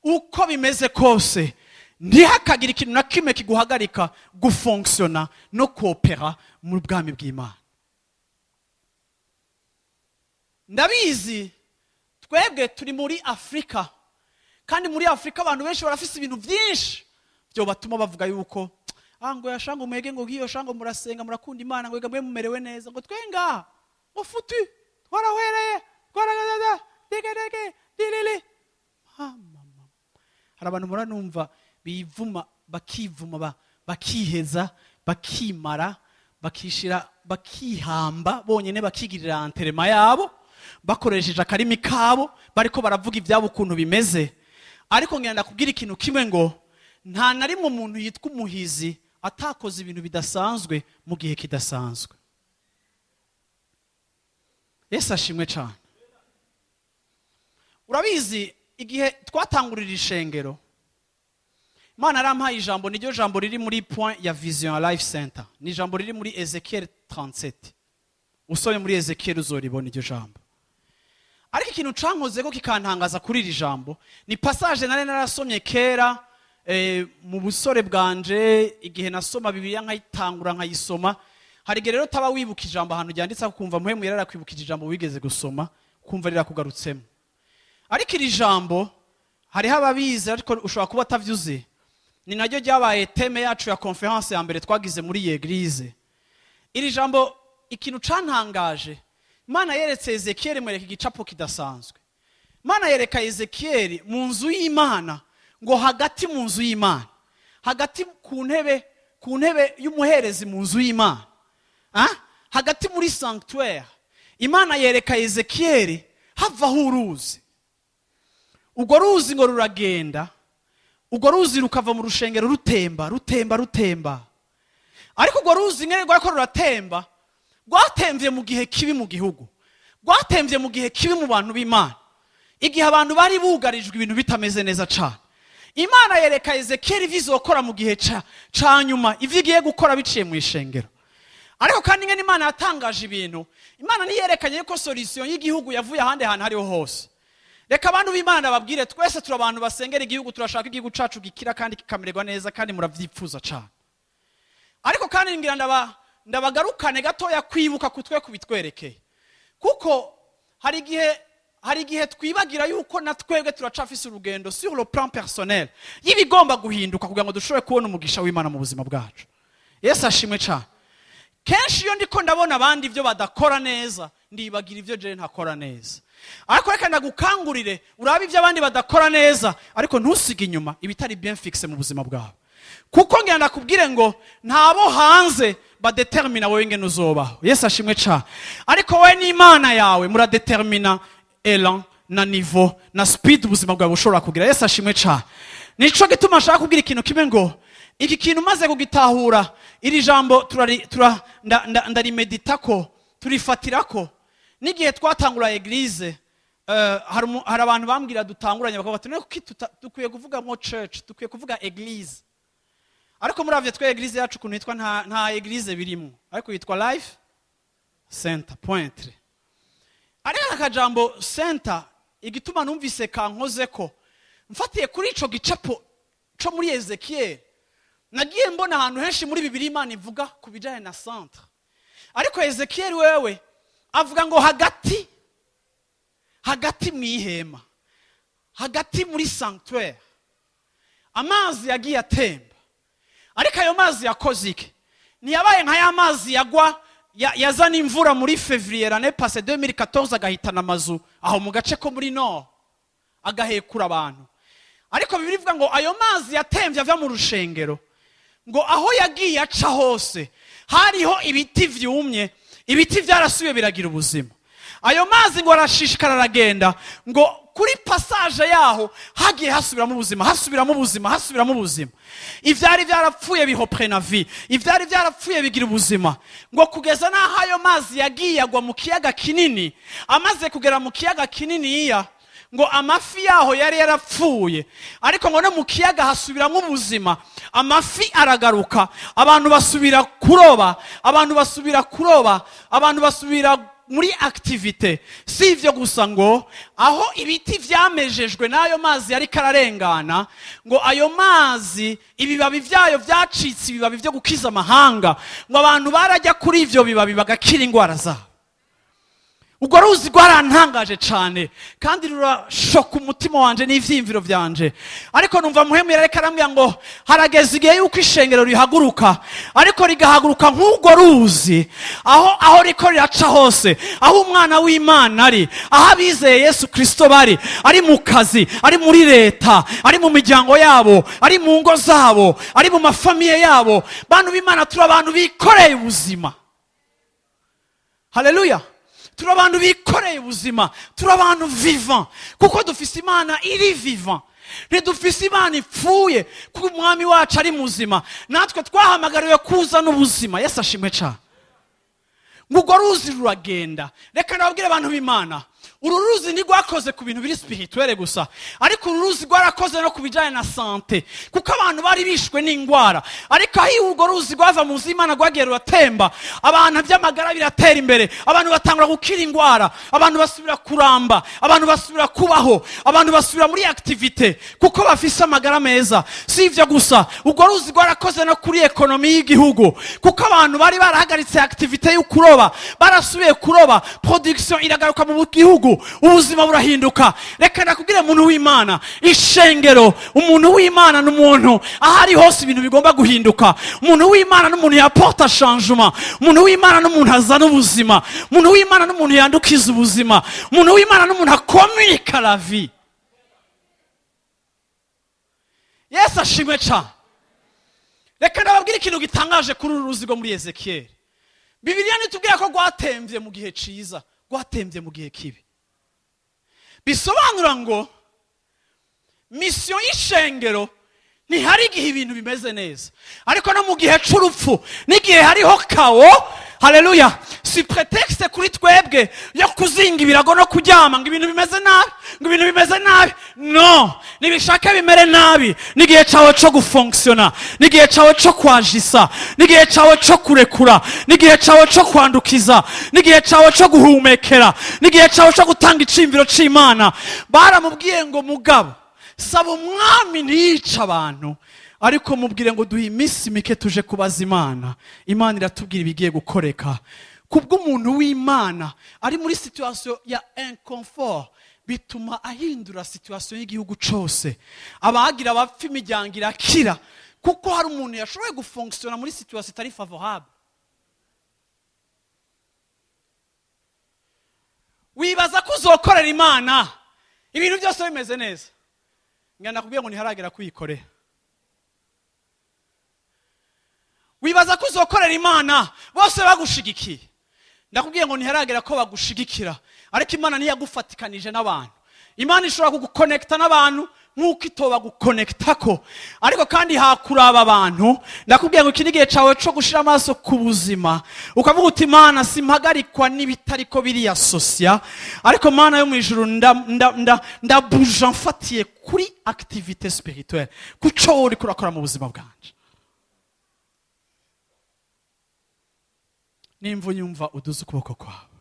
Uko bimeze kose, ntihakagire ikintu na kimwe kiguhagarika gufonctiona no koopera mu bwami bw'Imana. Ndabizi twebwe turi muri Afrika, kandi muri Afrika abantu benshi barafise ibintu byinshi byo batuma bavuga yuko ngo yashango mwege ngo giyo shango murasenga murakunda Imana ngo mwe mumerewe neza, ngo twenga ngo futu twarahwereye twaragadaga degedege dilili. Mama, hari abantu muranumva bivuma bakivuma bakiheza bakimara bakishira bakihamba bonyene bakigirira anterema yabo bakoresheje akarimi kabo bariko baravuga ibyabo ukuntu bimeze. Ariko ngenda kubwira ikintu kimwe, ngo nta na rimwe umuntu yitwa umuhizi Atakoze ibintu bidasanzwe mu gihe kidasanzwe. Yesu ashimwe cyane. Urabizi, igihe twatangurira ishengero, Imana yarampaye ijambo. Niryo jambo riri muri point ya vision ya Life Center, ni ijambo riri muri Ezekiel 37. Usomye muri Ezekiel uzoribona iryo jambo. Ariko ikintu cankoze ko kikantangaza kuri iri jambo ni passage nari narasomye kera mu busore bwanje, igihe nasoma Bibiliya nkayitangura nkayisoma. Hari igihe rero utaba wibuka ijambo ahantu ryanditse, ukumva Muhemu yarakwibukije ijambo wigeze gusoma, ukumva rirakugarutsemo. Ariko iri jambo hariho ababizi, ariko ushobora kuba atavyuzi. Ni naryo ryabaye thème yacu ya conférence ya mbere twagize muri iyi église. Iri jambo, ikintu cantangaje, Imana yeretse Ezekiyeli, mwereka igicapo kidasanzwe. Imana yereka Ezekiyeli mu nzu y'Imana, ngo hagati mu nzu y'Imana, hagati ku ntebe y'umuherezi mu nzu y'Imana, Ah? Hagati muri sanctuaire, Imana yereka Ezekiyeli havaho uruzi. Urwo ruzi ngo ruragenda, urwo ruzi rukava mu rushengero, rutemba, rutemba, rutemba. Ariko urwo ruzi nyine rwariko ruratemba, rwatemvye mu gihe kibi mu gihugu, rwatemvye mu gihe kibi mu bantu b'Imana, igihe abantu bari bugarijwe, ibintu bitameze neza cane. Imana yereka Ezekiyeli ivyo izokora mu gihe ca nyuma, ivyo igiye gukora biciye mu ishengero. Ariko kandi ingene Imana yatangaje ibintu, Imana ntiyerekanye yuko solution y'igihugu yavuye ahandi hantu hariho hose. Reka abantu b'Imana babwire, twese turi abantu basengera igihugu, turashaka igihugu cacu gikira kandi kikamererwa neza, kandi muravyifuza cane. Ariko kandi ngira ndabagarukane gatoya kwibuka kutwe kubitwerekeye, kuko hari igihe twibagira yuko na twebwe turacafise urugendo sur le plan personnel y'ibigomba guhinduka kugira ngo dushobore kubona umugisha w'Imana mu buzima bwacu. Yesu ashimwe cyane. Kenshi iyo ndiko ndabona abandi ibyo badakora neza, ndibagira ibyo jewe ntakora neza. Ariko reka ndagukangurire, urabe ibyo abandi badakora neza, ariko ntusige inyuma ibitari bien fixe mu buzima bwawe, kuko ngira ndakubwire ngo ntabo hanze badetermina wowe ingene uzobaho. Yesu ashimwe cyane. Ariko wowe n'Imana yawe muradetermina élan na niveau na speed ubuzima bwawe bushobora kugira. Yesu ashimwe cyane. Nico gituma nshaka kubwira ikintu kimwe, ngo iki kintu umaze kugitahura, iri jambo ndarimedita ko turifatira ko n'igihe twatangura église, hari abantu bambwira dutanguranye, bakavuga bati: "None kuki dukwiye kuvuga mo church, dukwiye kuvuga église?" Ariko muravye twe église yacu ukuntu yitwa, nta église birimo, ariko yitwa Life Center pointre. Ariko aka kajambo center, igituma numvise kankoze ko mfatiye kuri ico gicapo co muri Ezekiel, nagiye mbona ahantu henshi muri Bibiri Imana ivuga ku bijanye na centre. Ariko Ezekiel wewe avuga ngo hagati, hagati mu ihema, hagati muri sanctuaire, amazi yagiye atemba. Ariko ayo mazi yakoze iki? Ntiyabaye nka ya mazi yagwa yazana imvura muri février l'année passée 2014, agahitana amazu aho mu gace ko muri nord, agahekura abantu. Ariko Bibiri ivuga ngo ayo mazi yatemvye ava mu rushengero, ngo aho yagiye aca hose hariho ibiti vyumye, ibiti vyarasubiye biragira ubuzima. Ayo mazi ngo arashishikara, aragenda, ngo kuri passage yaho hagiye hasubiramo ubuzima, hasubiramo ubuzima, hasubiramo ubuzima. Ivyari vyarapfuye bireprena vie, ivyari vyarapfuye bigira ubuzima, ngo kugeza n'aho ayo mazi yagiye agwa mu kiyaga kinini. Amaze kugera mu kiyaga kininiya, ngo amafi yaho yari yarapfuye, ariko ngo no mu kiyaga hasubiramo ubuzima, amafi aragaruka, abantu basubira kuroba, abantu basubira kuroba, abantu basubira muri activité. Si ivyo gusa, ngo aho ibiti vyamejejwe n'ayo mazi yariko ararengana, ngo ayo mazi ibibabi vyayo vyacitse ibibabi vyo gukiza amahanga, ngo abantu barajya kuri ivyo bibabi bagakira ingwara zabo. Urwo ruzi rwarantangaje cyane kandi rurashoka umutima wanje n'ivyiyumviro vyanje. Ariko numva Muhemu yareka arambwira ngo harageze igihe yuko ishengero rihaguruka, ariko rigahaguruka nk'urwo ruzi, aho riko riraca hose, aho umwana w'Imana ari, aho abizeye Yesu Kristo bari, ari mu kazi, ari muri leta, ari mu miryango yabo, ari mu ngo zabo, ari mu ma familles yabo. Bantu b'Imana, turi abantu bikoreye ubuzima. Haleluya! Turi abantu bikoreye ubuzima, turi abantu vivant, kuko dufise Imana iri vivant. Ntidufise Imana ipfuye, kuko umwami wacu ari muzima. Natwe twahamagariwe kuzana ubuzima. Yesu ashimwe cyane. Ngo urwo ruzi ruragenda. Reka nababwire abantu b'Imana, uru ruzi ntirwakoze ku bintu biri spirituel gusa, ariko uru ruzi rwarakoze no ku bijyanye na santé, kuko abantu bari bishwe n'indwara. Ariko aho urwo ruzi rwava mu nzu y'Imana rwagiye ruratemba, abantu by'amagara biratera imbere, abantu batangura gukira indwara, abantu basubira kuramba, abantu basubira kubaho, abantu basubira muri activité kuko bafise amagara meza. Si ivyo gusa, urwo ruzi rwarakoze no kuri économie y'igihugu, kuko abantu bari barahagaritse activité yo kuroba barasubiye kuroba, production iragaruka mu gihugu, ubuzima burahinduka. Reka ndakubwire, umuntu w'Imana, ishengero, umuntu w'Imana ni umuntu aho ari hose ibintu bigomba guhinduka. Umuntu w'Imana ni umuntu yaporta changement. Umuntu w'Imana ni umuntu azana ubuzima. Umuntu w'Imana ni umuntu yandukiza ubuzima. Umuntu w'Imana ni umuntu akominika la vie. Yesu ashimwe cyane. Reka ndababwire ikintu gitangaje kuri uru ruzi rwo muri Ezekiyeli. Bibiliya ntitubwira ko rwatembye mu gihe ciza, rwatembye mu gihe kibi. Bisobanura ngo mission y'ishengero ntihari igihe ibintu bimeze neza, ariko no mu gihe c'urupfu n'igihe hariho chaos. Haleluya! Si prétexte kuri twebwe yo kuzinga ibirago no kuryama ngo ibintu bimeze nabi, ngo ibintu bimeze nabi. No nibishake bimere nabi, n'igihe cawe co gufonctiona, n'igihe cawe co kwajisa, n'igihe cawe co kurekura, n'igihe cawe co kwandukiza, n'igihe cawe co guhumekera, n'igihe cawe co gutanga iciyumviro c'Imana. Baramubwiye ngo: "Mugabo saba umwami ntiyice abantu, ariko mubwire ngo duhe iminsi mike tuje kubaza Imana, Imana iratubwira ibigiye gukoreka." Kubw'umuntu w'Imana ari muri situation ya inconfort, bituma ahindura situation y'igihugu cose. Abagira abapfa, imiryango irakira, kuko hari umuntu yashoboye gufonctiona muri situation itari favorable. Wibaza ko uzokorera Imana ibintu byose bimeze neza? Ngana nakubwiye ngo ntiharagera kuyikorera. Wibaza ko uzokorera Imana bose bagushigikiye? Ndakubwiye ngo ntiharagera ko bagushigikira. Ariko Imana ntiyagufatikanije n'abantu. Imana ishobora kuguconnecta n'abantu nk'uko itoba guconnecta ko, ariko kandi hakuraba abantu. Ndakubwiye ngo iki ni igihe cyawe cyo gushira amaso ku buzima, ukavuga uti: "Imana, simpagarikwa n'ibitariko biriya sosiya, ariko Mana yo mu ijuru, ndabuja mfatiye kuri activité spirituelle, kuco wowe uriko urakora mu buzima bwanje." Nimba unyumva, uduze ukuboko kwawe.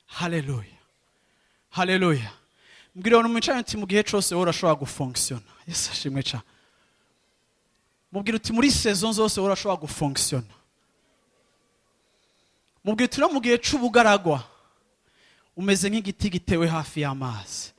Haleluya, haleluya! Mbwira umuntu mwicaranye uti: "Mu gihe cyose wowe urashobora gufonctiona." Yesu ashimwe cyane. Mubwira uti: "Muri saison zose wowe urashobora gufonctiona." Mubwira uti: "No mu gihe c'ubugaragwa umeze nk'igiti gitewe hafi y'amazi."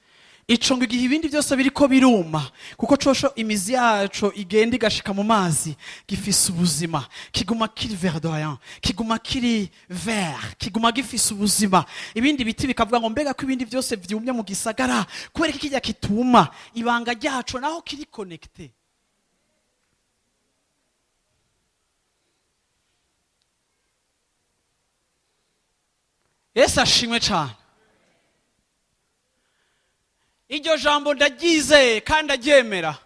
Ico ngo igihe ibindi byose biriko biruma, kuko cosho imizi yaco igenda igashika mu mazi, gifise ubuzima, kiguma kiri verdoyant, kiguma kiri vert, kiguma gifise ubuzima. Ibindi biti bikavuga ngo: "Mbega ko ibindi byose vyumye mu gisagara, kubera ko kijya kituma?" Ibanga ryaco naho kiri connecté. Yesu ashimwe cyane. Iryo jambo ndaryizeye kandi ndaryemera,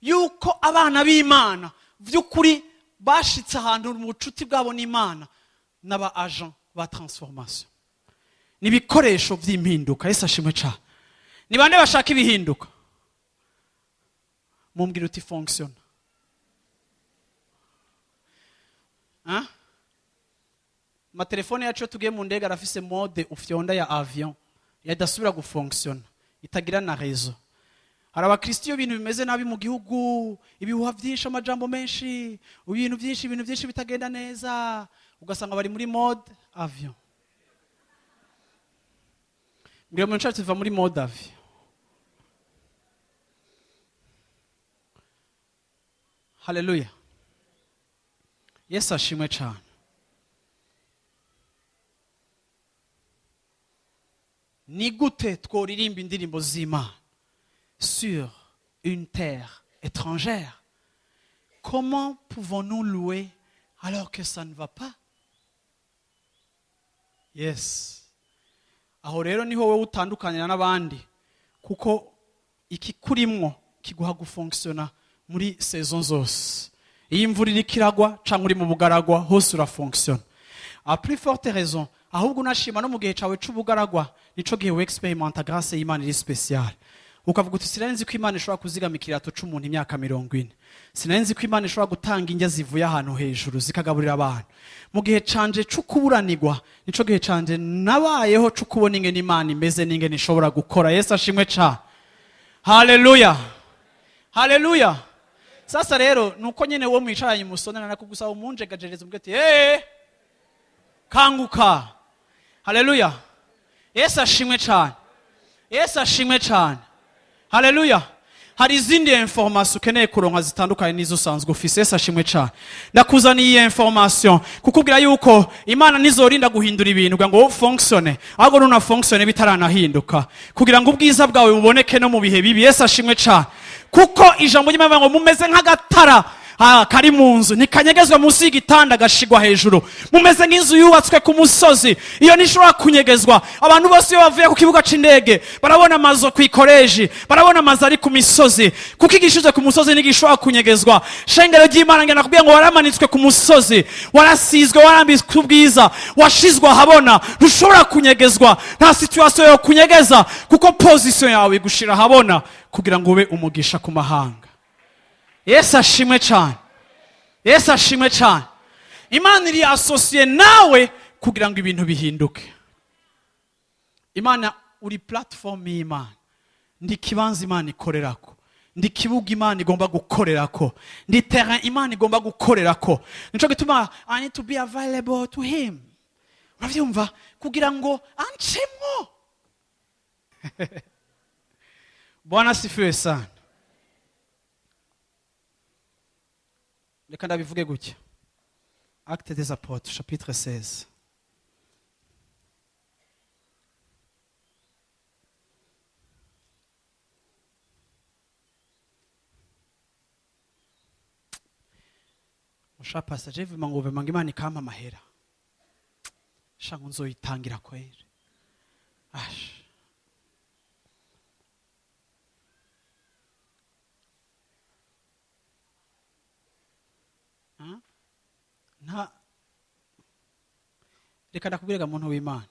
yuko abana b'Imana by'ukuri bashitse ahantu mu bucuti bwabo n'Imana n'aba agent ba transformation, ni ibikoresho by'impinduka. Yesu ashimwe cyane. Ni bande bashaka ibihinduka? Mumbwira uti: "Fonctionne." Hein? Amatelefone yacu, iyo tugiye mu ndege, arafise mode ufyonda ya avion yadasubira gufonctiona, itagira na réseau. Hari abakristo, iyo ibintu bimeze nabi mu gihugu, ibihuha byinshi, amajambo menshi, ibintu byinshi, ibintu byinshi bitagenda neza, ugasanga bari muri mode avion. Mbwira mu nshatse tuva muri mode avion. Haleluya, Yesu ashimwe cyane. Ni gute tworirimba indirimbo z'Imana sur une terre étrangère? Comment pouvons-nous louer alors que ça ne va pas? Yes, aho rero niho wowe utandukanira n'abandi, kuko ikikurimwo kiguha gufonctiona muri saison zose. Iyo imvura iriko iragwa canke uri mu bugaragwa hose urafonctiona. À plus forte raison, ahubwo unashima no mu gihe cawe c'ubugaragwa, nico gihe wexperimenta grâce y'Imana iri spéciale. Ukavuga uti sinari nzi ko Imana ishobora kuzigama ikirato c'umuntu imyaka 40. Sinari nzi ko Imana ishobora gutanga indya zivuye ahantu hejuru zikagaburira abantu. Mu gihe canje c'ukuburanirwa, nico gihe canje nabayeho c'ukubona ingene Imana imeze n'ingene ishobora gukora. Yesu ashimwe cane. Haleluya. Haleluya. Sasa rero nuko nyene wo mwicaranye musonera nakugusaba umunjegajereza umbwire ati kanguka. Haleluya. Yesu ashimwe cane. Yesu ashimwe cane. Haleluya. Hari izindi information ukeneye kuronka zitandukanye n'izo usanzwe ufise. Yesu ashimwe cane. Ndakuzaniye iyi information kukubwira yuko Imana ntizorinda guhindura ibintu kugira ngo fonctionne, ahubwo nuna fonctionne bitaranahinduka, kugira ngo ubwiza bwawe buboneke no mu bihe bibi. Yesu ashimwe cane. Kuko ijambo ry'Imana ngo mumeze nk'agatara kari mu nzu, ntikanyegezwa munsi y'igitanda gashigwa hejuru. Mumeze nk'inzu yubatswe ku musozi, iyo ntishobora kunyegezwa. Abantu bose iyo bavuye ku kibuga c'indege barabona amazu kw'ikoreji, barabona amazu ari ku misozi, kuko igishize ku musozi ntigishobora kunyegezwa. Shengero ry'Imana, ngenda nakubwiye ngo waramanitswe ku musozi, warasizwe, warambitswe ubwiza, washizwe ahabona, ntushobora kunyegezwa. Nta situation yo kunyegeza, kuko position yawe igushira ahabona kugira ngo ube umugisha ku mahanga. Yesu ashimwe cyane. Yesu ashimwe cyane. Imana iri associée nawe kugira ngo ibintu bihinduke. Imana uri platform y'Imana, ndi kibanza Imana ikorerako, ndi kibuga Imana igomba gukorerako, ndi terrain Imana igomba gukorerako. Nico gituma I need to be available to him. Uravyumva? Kugira ngo ancemwo. Bwana asifiwe sana. Reka ndabivuge gutya. Actes des Apôtres chapitre 16. Musha pastor je vuma ngo vuma ngo Imana ikampa amahera. Sha ngo nzoyitangira kweri. Ash. Nta reka ndakubwira muntu w'Imana,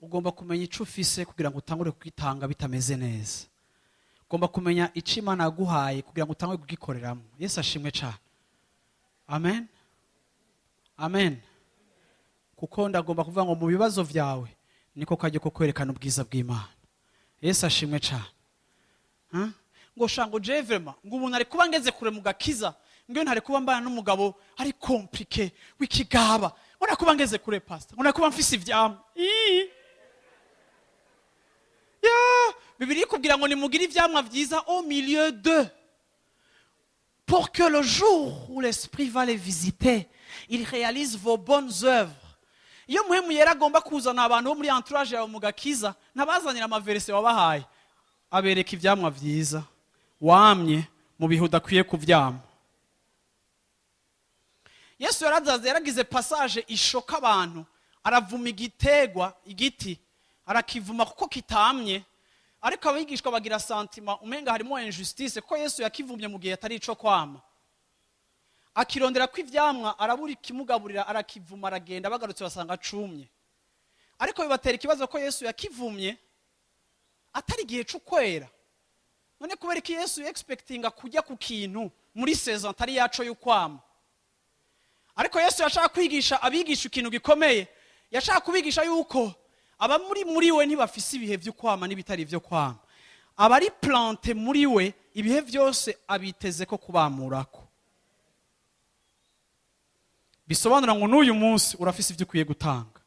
ugomba kumenya ico ufise kugira ngo utangure kugitanga bitameze neza. Ugomba kumenya ico Imana yaguhaye kugira ngo utangure kugikoreramo. Yesu ashimwe cane. Amen. Amen. Kuko ndagomba kuvuga ngo mu bibazo vyawe niko kajya ko kwerekana ubwiza bw'Imana. Yesu ashimwe cane. Ngo shango je vraiment ngo umuntu ari kuba ngeze kure mu gakiza, ngo ntari kuba mbana n'umugabo ari compliqué w'ikigaba, ngo nakuba ngeze kure pastor, ngo nakuba mfise ivyamwa. Ya Bibiliya ikubwira ngo nimugire ivyamwa vyiza au milieu d'eux, pour que le jour où l'esprit va les visiter, il réalise vos bonnes œuvres. Iyo Muhemu Yera agomba kuzana abantu bo muri entourage yawe mu gakiza, ntabazanira amaverse wabahaye, abereka ivyamwa vyiza wamye mu bihe udakwiye kuvyama. Yesu yarazaze, yaragize passage ishoka abantu, aravuma igitegwa, igiti arakivuma kuko kitamye, ariko abigishwa bagira sentiment umenga harimo injustice, kuko Yesu yakivumye mu gihe atari ico kwama. Akirondera ko ivyamwa, arabura ikimugaburira, arakivuma, aragenda, bagarutse basanga acumye. Ariko bibatera ikibazo ko Yesu yakivumye atari igihe c'ukwera. None kubera ko Yesu expectinga kujya ku kintu muri saison atari yaco y'ukwama. Ariko Yesu yashaka kwigisha abigisha ikintu gikomeye, yashaka kubigisha yuko aba muri we ntibafise ibihe vy'ukwama n'ibitari vyo kwama. Abari plante muri we ibihe vyose abiteze ko kubamurako. Bisobanura ngo n'uyu munsi urafise ivyo ukwiye gutanga.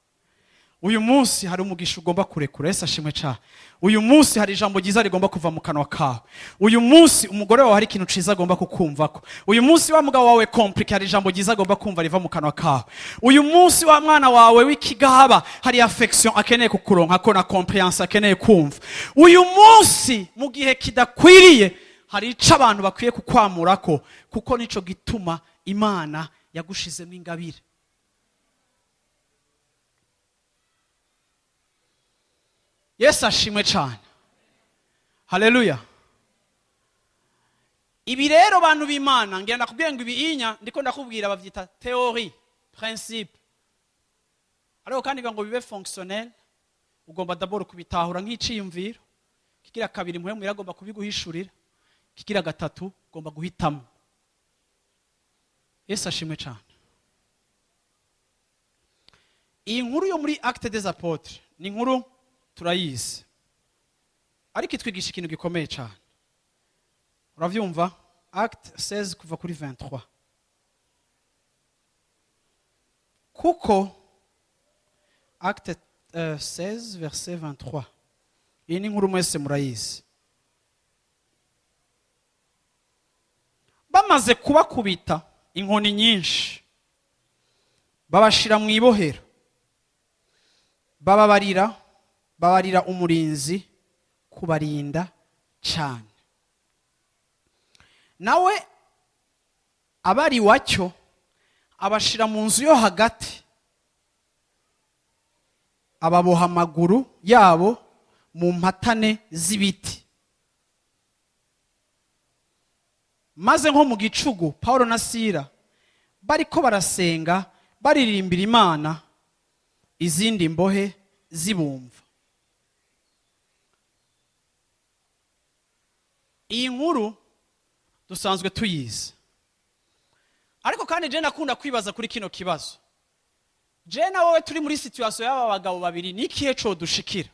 Uyu munsi hari umugisha ugomba kurekura. Yesu ashimwe cyane. Uyu munsi hari ijambo ryiza rigomba kuva mu kanwa kawe. Uyu munsi umugore wawe hari ikintu ciza agomba kukumvako. Uyu munsi wa mugabo wawe compliqué hari ijambo ryiza agomba kumva riva mu kanwa kawe. Uyu munsi wa mwana wawe w'ikigaba hari affection akeneye kukuronka ko na comprehension akeneye kumva. Uyu munsi mu gihe kidakwiriye hari ico abantu bakwiye kukwamurako, kuko nico gituma Imana yagushizemo ingabire. Yesu ashimwe cyane. Haleluya. Ibi rero bantu b'Imana, ngira ndakubwira ngo ibiinya ndiko ndakubwira bavyita théorie, principe. Ariko kandi ngo bibe fonctionnel, ugomba d'abord kubitahura nk'iciyumviro. Kigira kabiri muhe muragomba kubiguhishurira. Kigira gatatu ugomba guhitamo. Yesu ashimwe cyane. Iyi nkuru yo muri Actes des Apôtres ni inkuru turayizi, ariko itwigisha ikintu gikomeye cyane. Uravyumva? Acte 16 kuva kuri 23. Kuko Acte 16 verset 23. Iyi ni inkuru mwese murayizi. Bamaze kubakubita inkoni nyinshi, babashira mu ibohero, babarira umurinzi kubarinda cyane. Nawe abari wacyo abashira mu nzu yo hagati, ababoha amaguru yabo mu mpatane z'ibiti. Maze nko mu gicugu Paulo na Sila bariko barasenga baririmbira Imana, izindi mbohe zibumva. Iyi nkuru dusanzwe tuyizi, ariko kandi je nakunda kwibaza kuri kino kibazo. Je na wowe turi muri situation y'aba bagabo babiri, ni ikihe co dushikira?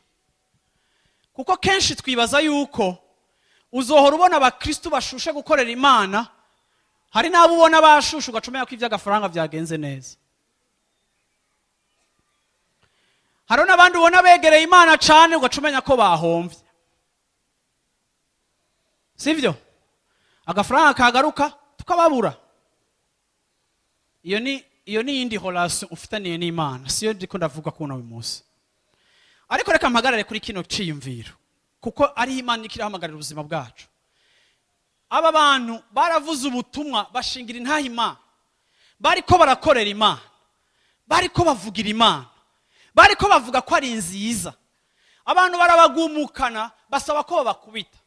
Kuko kenshi twibaza yuko uzohora ubona abakristu bashushe gukorera Imana, hari n'abo ubona bashushe ugacumenya ko ivy'agafaranga vyagenze neza. Hari n'abandi ubona begereye Imana cane ugacumenya ko bahomvye, sivyo? Agafaranga kagaruka tukababura. Iyo ni yindi relation ufitaniye n'Imana, siyo ndiko ndavuga kuno uyu munsi. Ariko reka mpagarare kuri kino ciyumviro, kuko ari Imana ikirahamagarira ubuzima bwacu. Aba bantu baravuze ubutumwa bashingira intaha Imana, bariko barakorera Imana, bariko bavugira Imana, bariko bavuga ko ari nziza. Abantu barabagumukana basaba ko babakubita,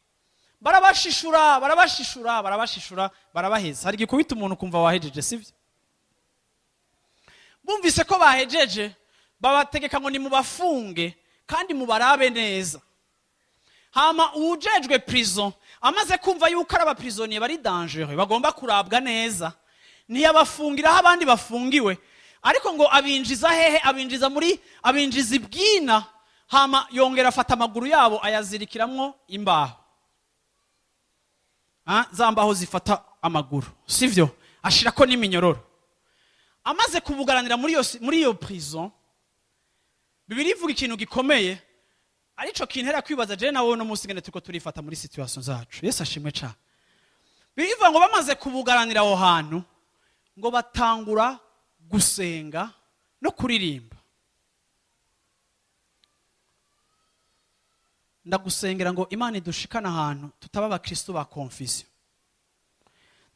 barabashishura, barabashishura, barabashishura, barabaheza. Hari gikubita umuntu kumva wahejeje, sivyo? Bumvise ko bahejeje, babategeka ngo nimubafunge kandi mubarabe neza. Hama uwujejwe prison amaze kumva yuko ari abaprisonnier bari dangereux, bagomba kurabwa neza, ntiyabafungiraho abandi bafungiwe, ariko ngo abinjiza hehe? Abinjiza muri, abinjiza ibwina. Hama yongera afata amaguru yabo ayazirikiramwo imbaho, za mbaho zifata amaguru, sivyo? Ashirako n'iminyororo. Amaze kubugaranira muri iyo prison, Bibiliya ivuga ikintu gikomeye, arico kintera kwibaza je nawe no munsi ngene turiko turifata muri situation zacu. Yesu ashimwe cyane. Bibiliya ivuga ngo bamaze kubugaranira aho hantu, ngo batangura gusenga no kuririmba. Ndagusengera ngo Imana idushikana ahantu tutaba abakristo ba confusion.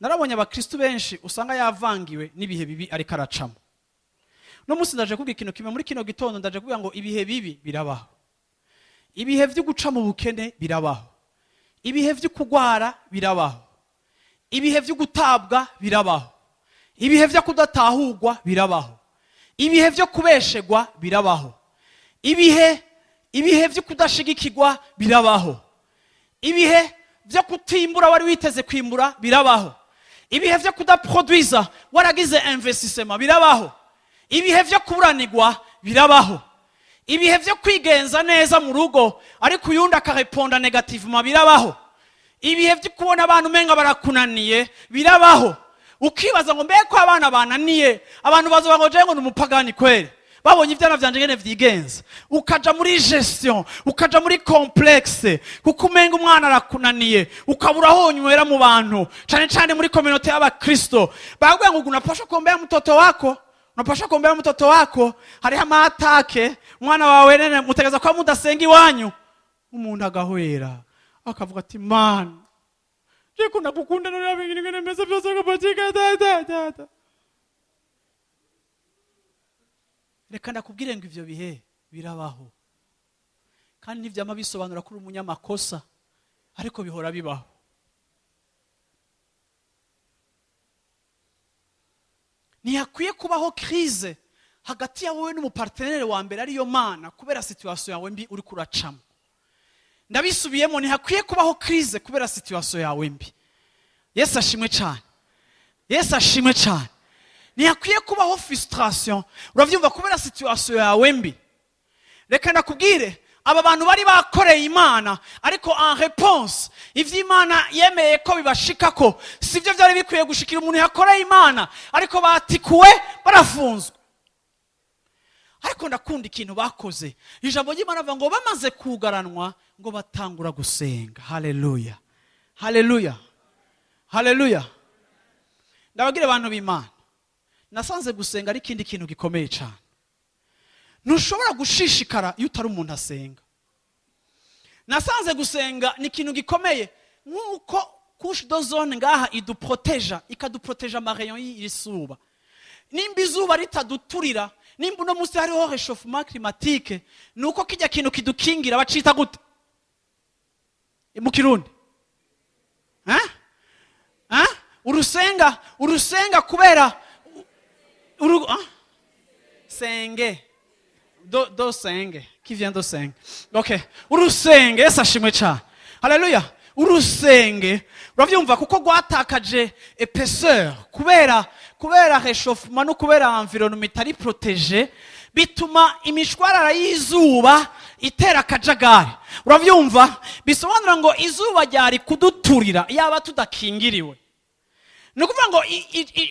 Narabonye abakristo benshi usanga yavangiwe n'ibihe bibi ariko aracamo. No munsi ndaje kuvuga ikintu kimwe muri kino gitondo, ndaje kuvuga ngo ibihe bibi birabaho. Ibihe vyo guca mu bukene birabaho. Ibihe vyo kugwara birabaho. Ibihe vyo gutabwa birabaho. Ibihe vyo kudatahurwa birabaho. Ibihe vyo kubeshegwa birabaho. Ibihe vyo kudashigikirwa birabaho. Ibihe vyo kutimbura wari witeze kwimbura birabaho. Ibihe vyo kudaproduiza waragize investissement birabaho. Ibihe vyo kuburanirwa birabaho. Ibihe vyo kwigenza neza mu rugo ariko uyundi akareponda negativement birabaho. Ibihe vyo kubona abantu menga barakunaniye birabaho. Ukibaza ngo mbeko abana bananiye, abantu bazoba ngo je ngo numupagani kweli, babonye ivyana vyanje ngene vyigenza. Ukaja muri gestion, ukaja muri complexe, kuko umenga umwana arakunaniye, ukabura aho nywera mu bantu, cane cane muri communauté y'abakristo. Bagwe ngo unapaswa kuombea mtoto wako, unapaswa kuombea mtoto wako, hariho amatake umwana wawe nene mutegeza kwa mudasenga iwanyu. Umuntu agahwera akavuga ati man, je kuna kukunda none bingine ngene meza byose kapatika da da da. Reka ndakubwire ngo ivyo bihe birabaho, kandi ntivyama bisobanura ko uri umunyamakosa. Ariko bihora bibaho. Ntihakwiye kubaho crise hagati ya wowe n'umu partenaire wa mbere, ariyo Mana, kubera situation yawe mbi uri kuracamo. Ndabisubiyemo, ntihakwiye kubaho crise kubera situation yawe mbi. Yesu ashimwe cyane, Yesu ashimwe cyane. Ntihakwiye kubaho frustration, uravyumva, kubera situation yawe mbi. Reka ndakubwire, aba bantu bari bakoreye Imana, ariko en réponse ivy'Imana yemeye ko bibashikako sivyo vyari bikwiye gushikira umuntu yakoreye Imana, ariko batikuwe, barafunzwe. Ariko ndakunda ikintu bakoze. Ijambo ry'Imana avuga ngo bamaze kugaranwa, ngo batangura gusenga. Haleluya, haleluya, haleluya. Ndababwira abantu b'Imana, nasanze gusenga ari ikindi kintu gikomeye cyane. Ntushobora gushishikara iyo utari umuntu asenga. Nasanze gusenga ni ikintu gikomeye, nk'uko couche d'ozone ngaha iduproteja, ikaduproteja ama rayons y'izuba. Nimba izuba ritaduturira, nimba uno munsi hariho réchauffement climatique, ni uko kijya kintu kidukingira. Bacita gute mu Kirundi? Hein? Hein? Urusenga, urusenga, kubera uru, ah? Senge do, do senge qui vient do senge. Okay, urusenge. Yesu ashimwe cyane, haleluya. Urusenge, urabyumva, kuko rwatakaje épaisseur kubera réchauffement no kubera environnement itari protégée, bituma imishwarara y'izuba itera akajagari, urabyumva. Bisobanura ngo izuba ryari kuduturira yaba tudakingiriwe. Ni ukuvuga ngo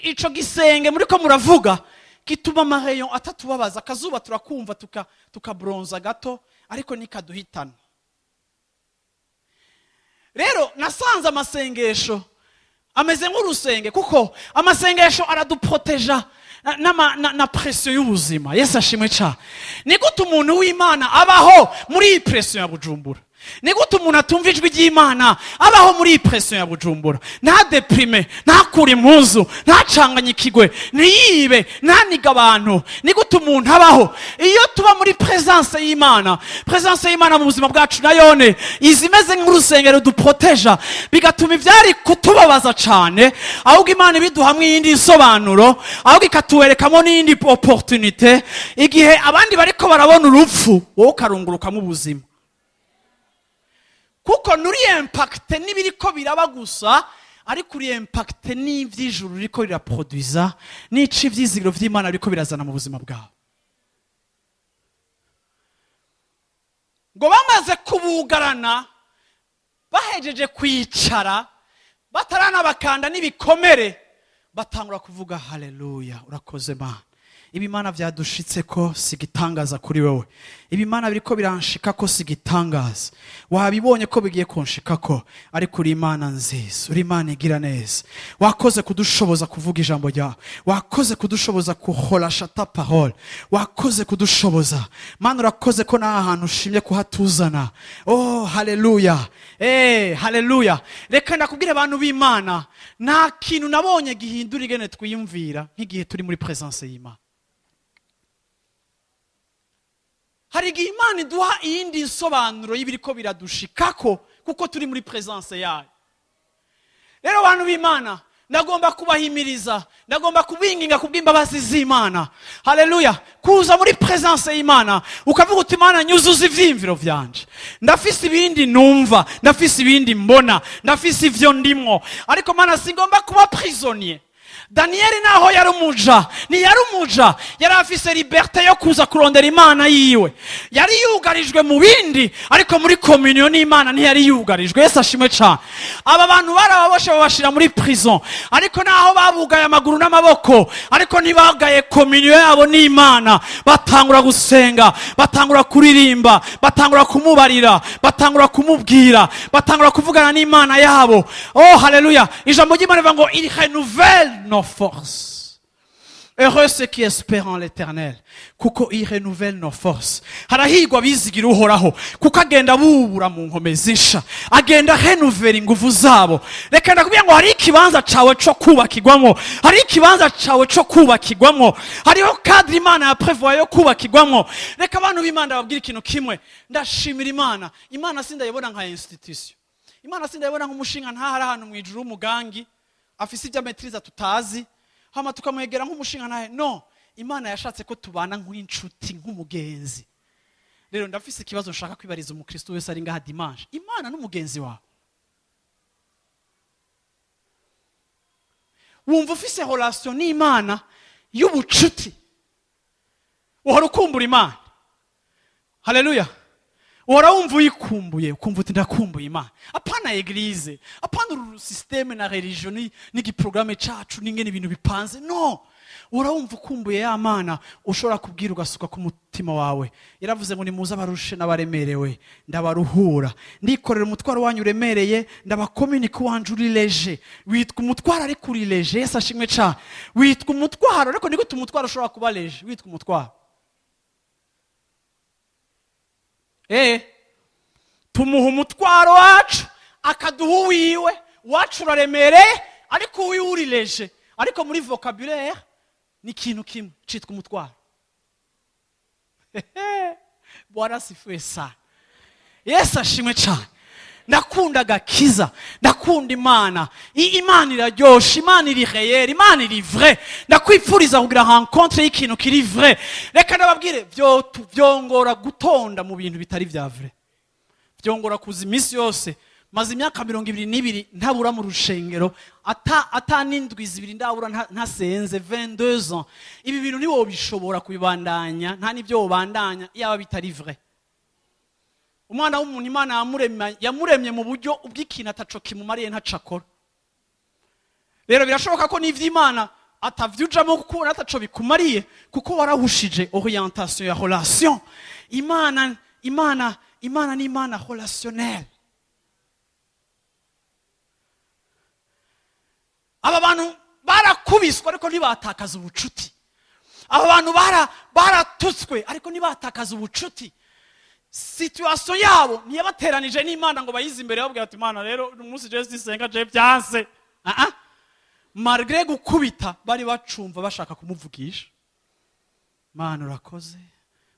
ico gisenge muri ko muravuga gituma ama rayons atatubabaza. Akazuba turakumva, tukabronza gato, ariko nikaduhitana. Rero nasanze amasengesho ameze nk'urusenge, kuko amasengesho araduproteja na pression y'ubuzima. Yesu ashimwe cyane. Ni gute umuntu w'Imana abaho muri iyi pression ya Bujumbura? Ni gute umuntu atumva ijwi ry'Imana abaho muri iyi pression ya Bujumbura, ntadeprime, ntakure impuzu, ntacanganyikigwe, ntiyibe, ntanige abantu? Ni gute umuntu abaho? Iyo tuba muri présence y'Imana, présence y'Imana mu buzima bwacu nayone izi imeze nk'urusengero duproteja, bigatuma ibyari kutubabaza cyane ahubwo Imana ibiduhamwe iyindi nsobanuro, ahubwo ikatuwerekamo n'iyindi opportunité. Igihe abandi bariko barabona urupfu, wowe ukarungurukamo ubuzima, kuko nturi impacté n'ibiriko biraba gusa, ariko uri impacté n'ivy'ijuru ririko riraproduiza, n'ico ivyizigiro vy'Imana biriko birazana mu buzima bwawe. Ngo bamaze kubugarana, bahejeje kwicara, bataranabakanda n'ibikomere, batangura kuvuga: "Haleluya, urakoze Mana. Ibi Imana byadushitse ko si igitangaza kuri wowe. Ibi Imana biriko biranshika ko si igitangaza. Wabibonye ko bigiye kunshika ko, ariko uri Imana nziza, uri Imana igira neza. Wakoze kudushoboza kuvuga ijambo ryawe, wakoze kudushoboza kuhorasha ta parole, wakoze kudushoboza Mana. Urakoze ko n'aha hantu ushimye kuhatuzana." Oh, haleluya, haleluya. Reka ndakubwire abantu b'Imana, nta kintu nabonye gihindura ingene twiyumvira nk'igihe turi muri présence y'Imana. Hari igihe Imana iduha iyindi nsobanuro y'ibiriko biradushikako kuko turi muri présence yayo. Rero abantu b'Imana, ndagomba kubahimiriza, ndagomba kubinginga kubw'imbabazi z'Imana, haleluya, kuza muri présence y'Imana, ukavuga uti: "Imana, nyuzuza ivyiyumviro vyanje. Ndafise ibindi numva, ndafise ibindi mbona, ndafise ivyo ndimwo, ariko Mana, singomba kuba prisonnier." Daniyeli naho yari umuja, ntiyari umuja, yari afise liberté yo kuza kurondera Imana yiwe. Yari yugarijwe mu bindi, ariko muri communion n'Imana ntiyari yugarijwe. Yesu ashimwe cyane. Aba bantu barababoshe, babashira muri prison, ariko naho babugaye amaguru n'amaboko, ariko ntibagaye communion yabo n'Imana. Batangura gusenga, batangura kuririmba, batangura kumubarira, batangura kumubwira, batangura kuvugana n'Imana yabo. Oh, haleluya. Ijambo ry'Imana rivuga ngo il renouvelle nos forces. Heureux ceux qui espèrent en l'Éternel, kuko il renouvelle nos forces. Harahigwa abizigira Uhoraho, kuko agenda bubura mu nkome zisha, agenda renuvera ingufu zabo. Reka ndakubwira ngo hari ikibanza cawe co kubakirwamo, hari ikibanza cawe co kubakirwamo, hariho cadre Imana ya prévoit yo kubakirwamo. Reka abantu b'Imana babwira ikintu kimwe. Ndashimira Imana. Imana sindayibona nka institution. Imana sindabona nk'umushinga ntahari ahantu mu ijuru w'umugangi afise ibyo ametiriza tutazi, hama tukamwegera nk'umushinga ntahe. No, Imana yashatse ko tubana nk'inshuti, nk'umugenzi. Rero ndafise ikibazo nshaka kwibariza umukristo wese ari ngaha dimanche. Imana n'umugenzi wawe, wumva ufise relation n'Imana y'ubucuti? Uhora ukumbura Imana? Haleluya! Uhora wumva uyikumbuye, ukumva uti ndakumbuye Imana? Apana église, apana uru système na religion n'igiprogramme cacu n'ingene ibintu bipanze. No, uhora wumva ukumbuye ya Mana ushobora kubwira ugasuka ku mutima wawe. Yaravuze ngo nimuze abarushe n'abaremerewe, ndabaruhura, ndikorera umutwaro wanyu uremereye, ndabakominika uwanje uri léger. Witwa umutwaro ariko uri léger. Yesu ashimwe cane. Witwa umutwaro, ariko ni gute umutwaro ushobora kuba léger? Witwa umutwaro. Tumuha umutwaro wacu, akaduha uwiwe. Uwacu uraremereye ariko uwiwe uri léger, ariko muri vocabulaire ni ikintu kimwe citwa umutwaro. Bwana asifiwe sana. Yesu ashimwe cyane. Ndakunda agakiza, ndakunda Imana. Imana iraryoshe, Imana iri réel, Imana iri vrai. Ndakwipfuriza kugira rencontre y'ikintu kiri vrai. Reka ndababwire, vyongora gutonda mu bintu bitari vya vrai, byongora kuza iminsi yose. Maze imyaka 22 ntabura mu rushengero, ata n'indwi 2 ndabura ntasenze. 22 ans. Ibi bintu ntiwobishobora kubibandanya, nta n'ibyo wobandanya yaba bitari vrai. Umwana w'umuntu Imana yamuremye mu buryo ubw'ikintu ataco kimumariye ntaco akora. Rero birashoboka ko n'ivy'Imana atavyujamo kuko ataco bikumariye, kuko warahushije orientation ya relation. Imana ni Imana relationnelle. Aba bantu barakubiswe ariko ntibatakaza ubucuti. Aba bantu baratutswe ariko ntibatakaza ubucuti. Situation yabo ntiyabateranije n'Imana ngo bayize imbere babwira ati Imana rero umunsi je sisenga, je byanse. Ah ah, malgré gukubita bari bacumva bashaka kumuvugisha. Mana urakoze,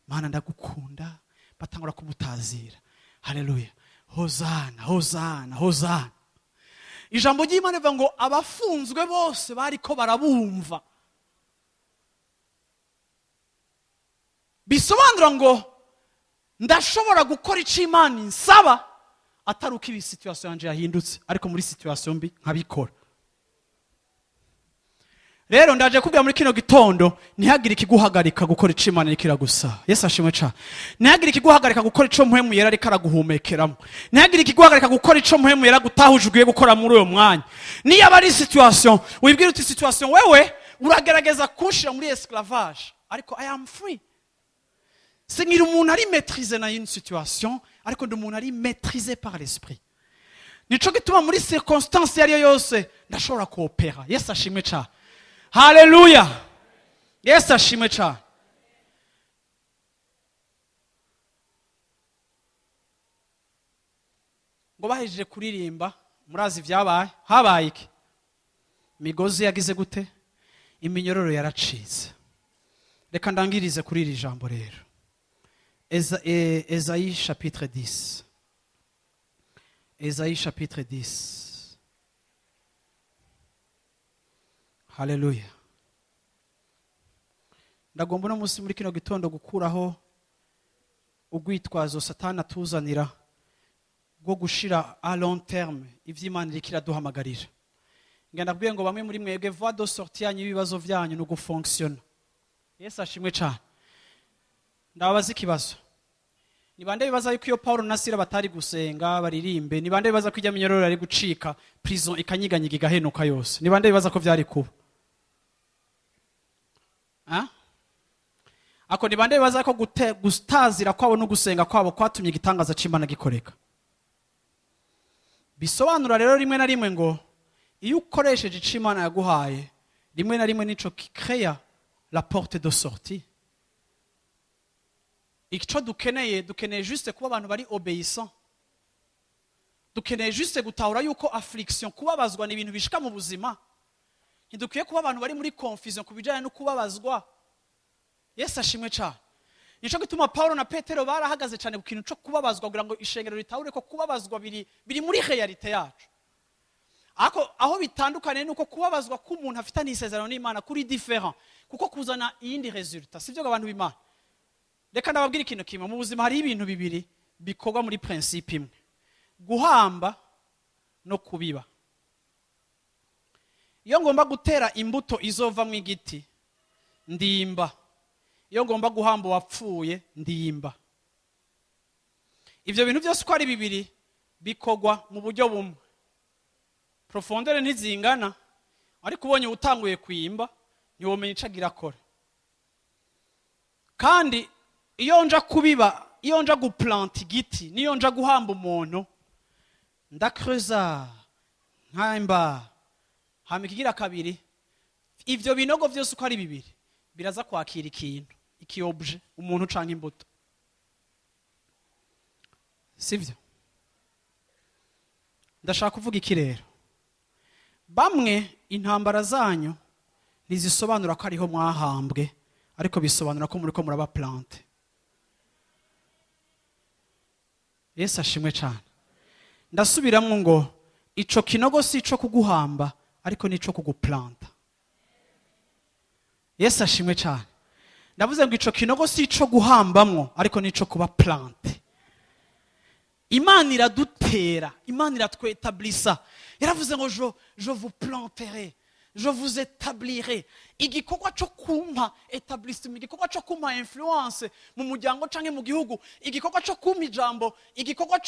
Mana ndagukunda. Batangura kumutazira, haleluya, hozana, hozana, hozana. Ijambo ry'Imana rivuga ngo abafunzwe bose bariko barabumva. Bisobanura ngo ndashobora gukora icyo Imana insaba atari uko ibi situation yanje yahindutse, ariko muri situation mbi nkabikora. Rero ndaje kubwira muri kino gitondo, ntihagire ikiguhagarika gukora icyo Imana iriko iragusaba. Yesu ashimwe cane. Ntihagire ikiguhagarika gukora ico Mpwemu Yera ariko araguhumekeramo. Ntihagire ikiguhagarika gukora ico Mpwemu Yera gutahuje ugiye gukora muri uyo mwanya. Niyo aba ari situation wibwira uti situation wewe uragerageza kunshira muri esclavage, ariko I am free. Sinkiri umuntu ari maîtrisé na une situation, ariko ndi umuntu ari maîtrisé par l'esprit. Nico gituma muri circonstance iyo ariyo yose ndashobora kuopera. Yesu ashimwe cane. Haleluya, Yesu ashimwe cane. Ngo bahejeje kuririmba, murazi ibyabaye. Habaye iki? Imigozi yagize gute? Iminyororo yaracitse. Reka ndangirize kuri iri jambo rero. Esaïe chapitre 10. Esaïe chapitre 10. Haleluya. Ndagomba uno munsi muri kino gitondo gukuraho urwitwazo Satani atuzanira rwo gushira à long terme ivy'Imana iriko iraduhamagarira. Ngenda ndabwiye ngo bamwe muri mwebwe, voie de sortie yanyu y'ibibazo vyanyu ni ugufonctionna. Yesu ashimwe cane. Ndababaza ikibazo: ni bande bibaza yuko iyo Paulo na Sila batari gusenga baririmbe, ni bande bibaza ko ijya minyororo yari gucika, prison ikanyiganyiga, igahenuka yose? Ni bande bibaza ko vyari kuba? Ah? Ako ni bande bibaza ko gutazira kwabo no gusenga kwabo kwatumye igitangaza c'Imana gikoreka? Bisobanura rero rimwe na rimwe ngo iyo ukoresheje ico Imana yaguhaye, rimwe na rimwe nico kicréa la porte de sortie. Ico dukeneye, dukeneye juste kuba abantu bari obéissant. Dukeneye juste gutahura yuko affliction, kubabazwa, ni ibintu bishika mu buzima. Ntidukwiye kuba abantu bari muri confusion ku bijyanye no kubabazwa. Yesu ashimwe cyane. Nico gituma Paulo na Petero barahagaze cyane ku kintu cyo kubabazwa, kugira ngo ishengero ritahure ko kubabazwa biri muri réalité yacu. Ako aho bitandukanye nuko kubabazwa k'umuntu afitanye isezerano n'Imana kuri différent, kuko kuzana iyindi résultat. Sivyo abantu b'Imana? Reka ndababwira ikintu kimwe. Mu buzima hari ibintu bibiri bikorwa muri principe imwe: guhamba no kubiba. Iyo ngomba gutera imbuto izova mu igiti, ndimba. Iyo ngomba guhamba uwapfuye, ndimba. Ivyo bintu byose uko ari bibiri bikorwa mu buryo bumwe. Profondeur ntizingana, ariko ubonye utanguye kwimba ntiwomenya ico agira akora. Kandi iyo nja kubiba, iyo nja guplanta igiti, niyo nja guhamba umuntu, ndacreusa, nkimba, hama ikigira kabiri, ivyo binogo vyose uko ari bibiri biraza kwakira ikintu, iki objet, umuntu canke imbuto. Sivyo? Ndashaka kuvuga iki rero? Bamwe intambara zanyu ntizisobanura ko ariho mwahambwe, ariko bisobanura ko muriko muraba planté. Yesu ashimwe cyane. Ndasubiramwo ngo ico kinogo si ico kuguhamba, ariko ni ico kuguplanta. Yesu ashimwe cyane. Ndavuze ngo ico kinogo si ico guhambamwo, ariko ni ico kuba planté. Imana iradutera, Imana iratwetablisa. Yaravuze ngo je vous planterai, je vous établirai. Igikorwa cyo kumpa établissement, igikorwa cyo kumpa influence mu muryango canke mu gihugu, igikorwa cyo kumpa ijambo, igikorwa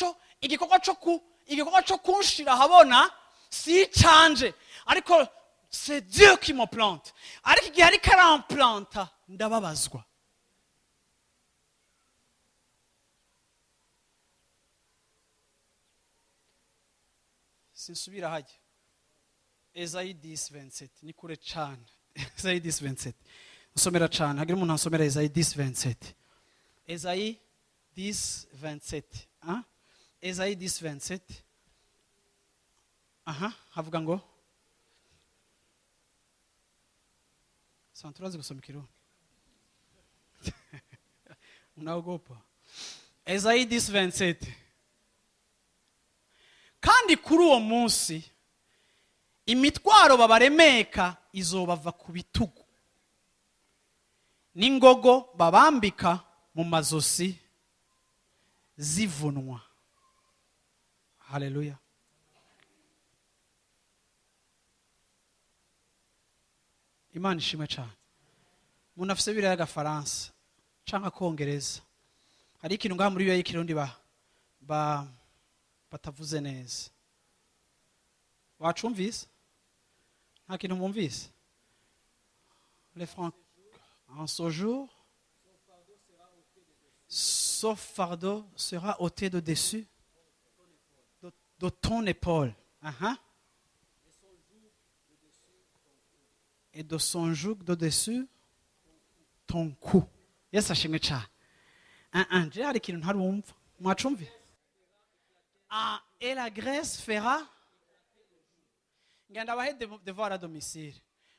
cyo kunshira ahabona si canje, ariko c'est Dieu qui me plante. Ariko igihe ariko aramplanta, ndababazwa. Sinsubira hajya. Esayi 10:27, ni kure cyane. Esayi 10:27, nsomera cyane, hagira umuntu ansomera Esayi 10:27. Esayi 10:27, hein? Esayi 10:27, aha havuga ngo santurazi gusoma ikirundi, unaogopa. Esayi 10:27: kandi kuri uwo munsi imitwaro babaremeka izobava ku bitugu, n'ingogo babambika mu mazosi zivunwa. Haleluya. Imana ishimwe cyane. Umuntu afise biriya y'agafaransa canke akongereza, hari ikintu ngaha muri yo y'ikirundi ba batavuze neza. Wacumvise? Nta kintu mwumvise? Les Francs, en ce jour, son fardeau sera ôté de dessus de ton épaule. Et de son joug de dessus ton cou. Yesu ashimwe cyane. Je hari ikintu ntarumva. Mwacumvi? Ah, et la graisse fera. Ngenda bahe devoir à domicile.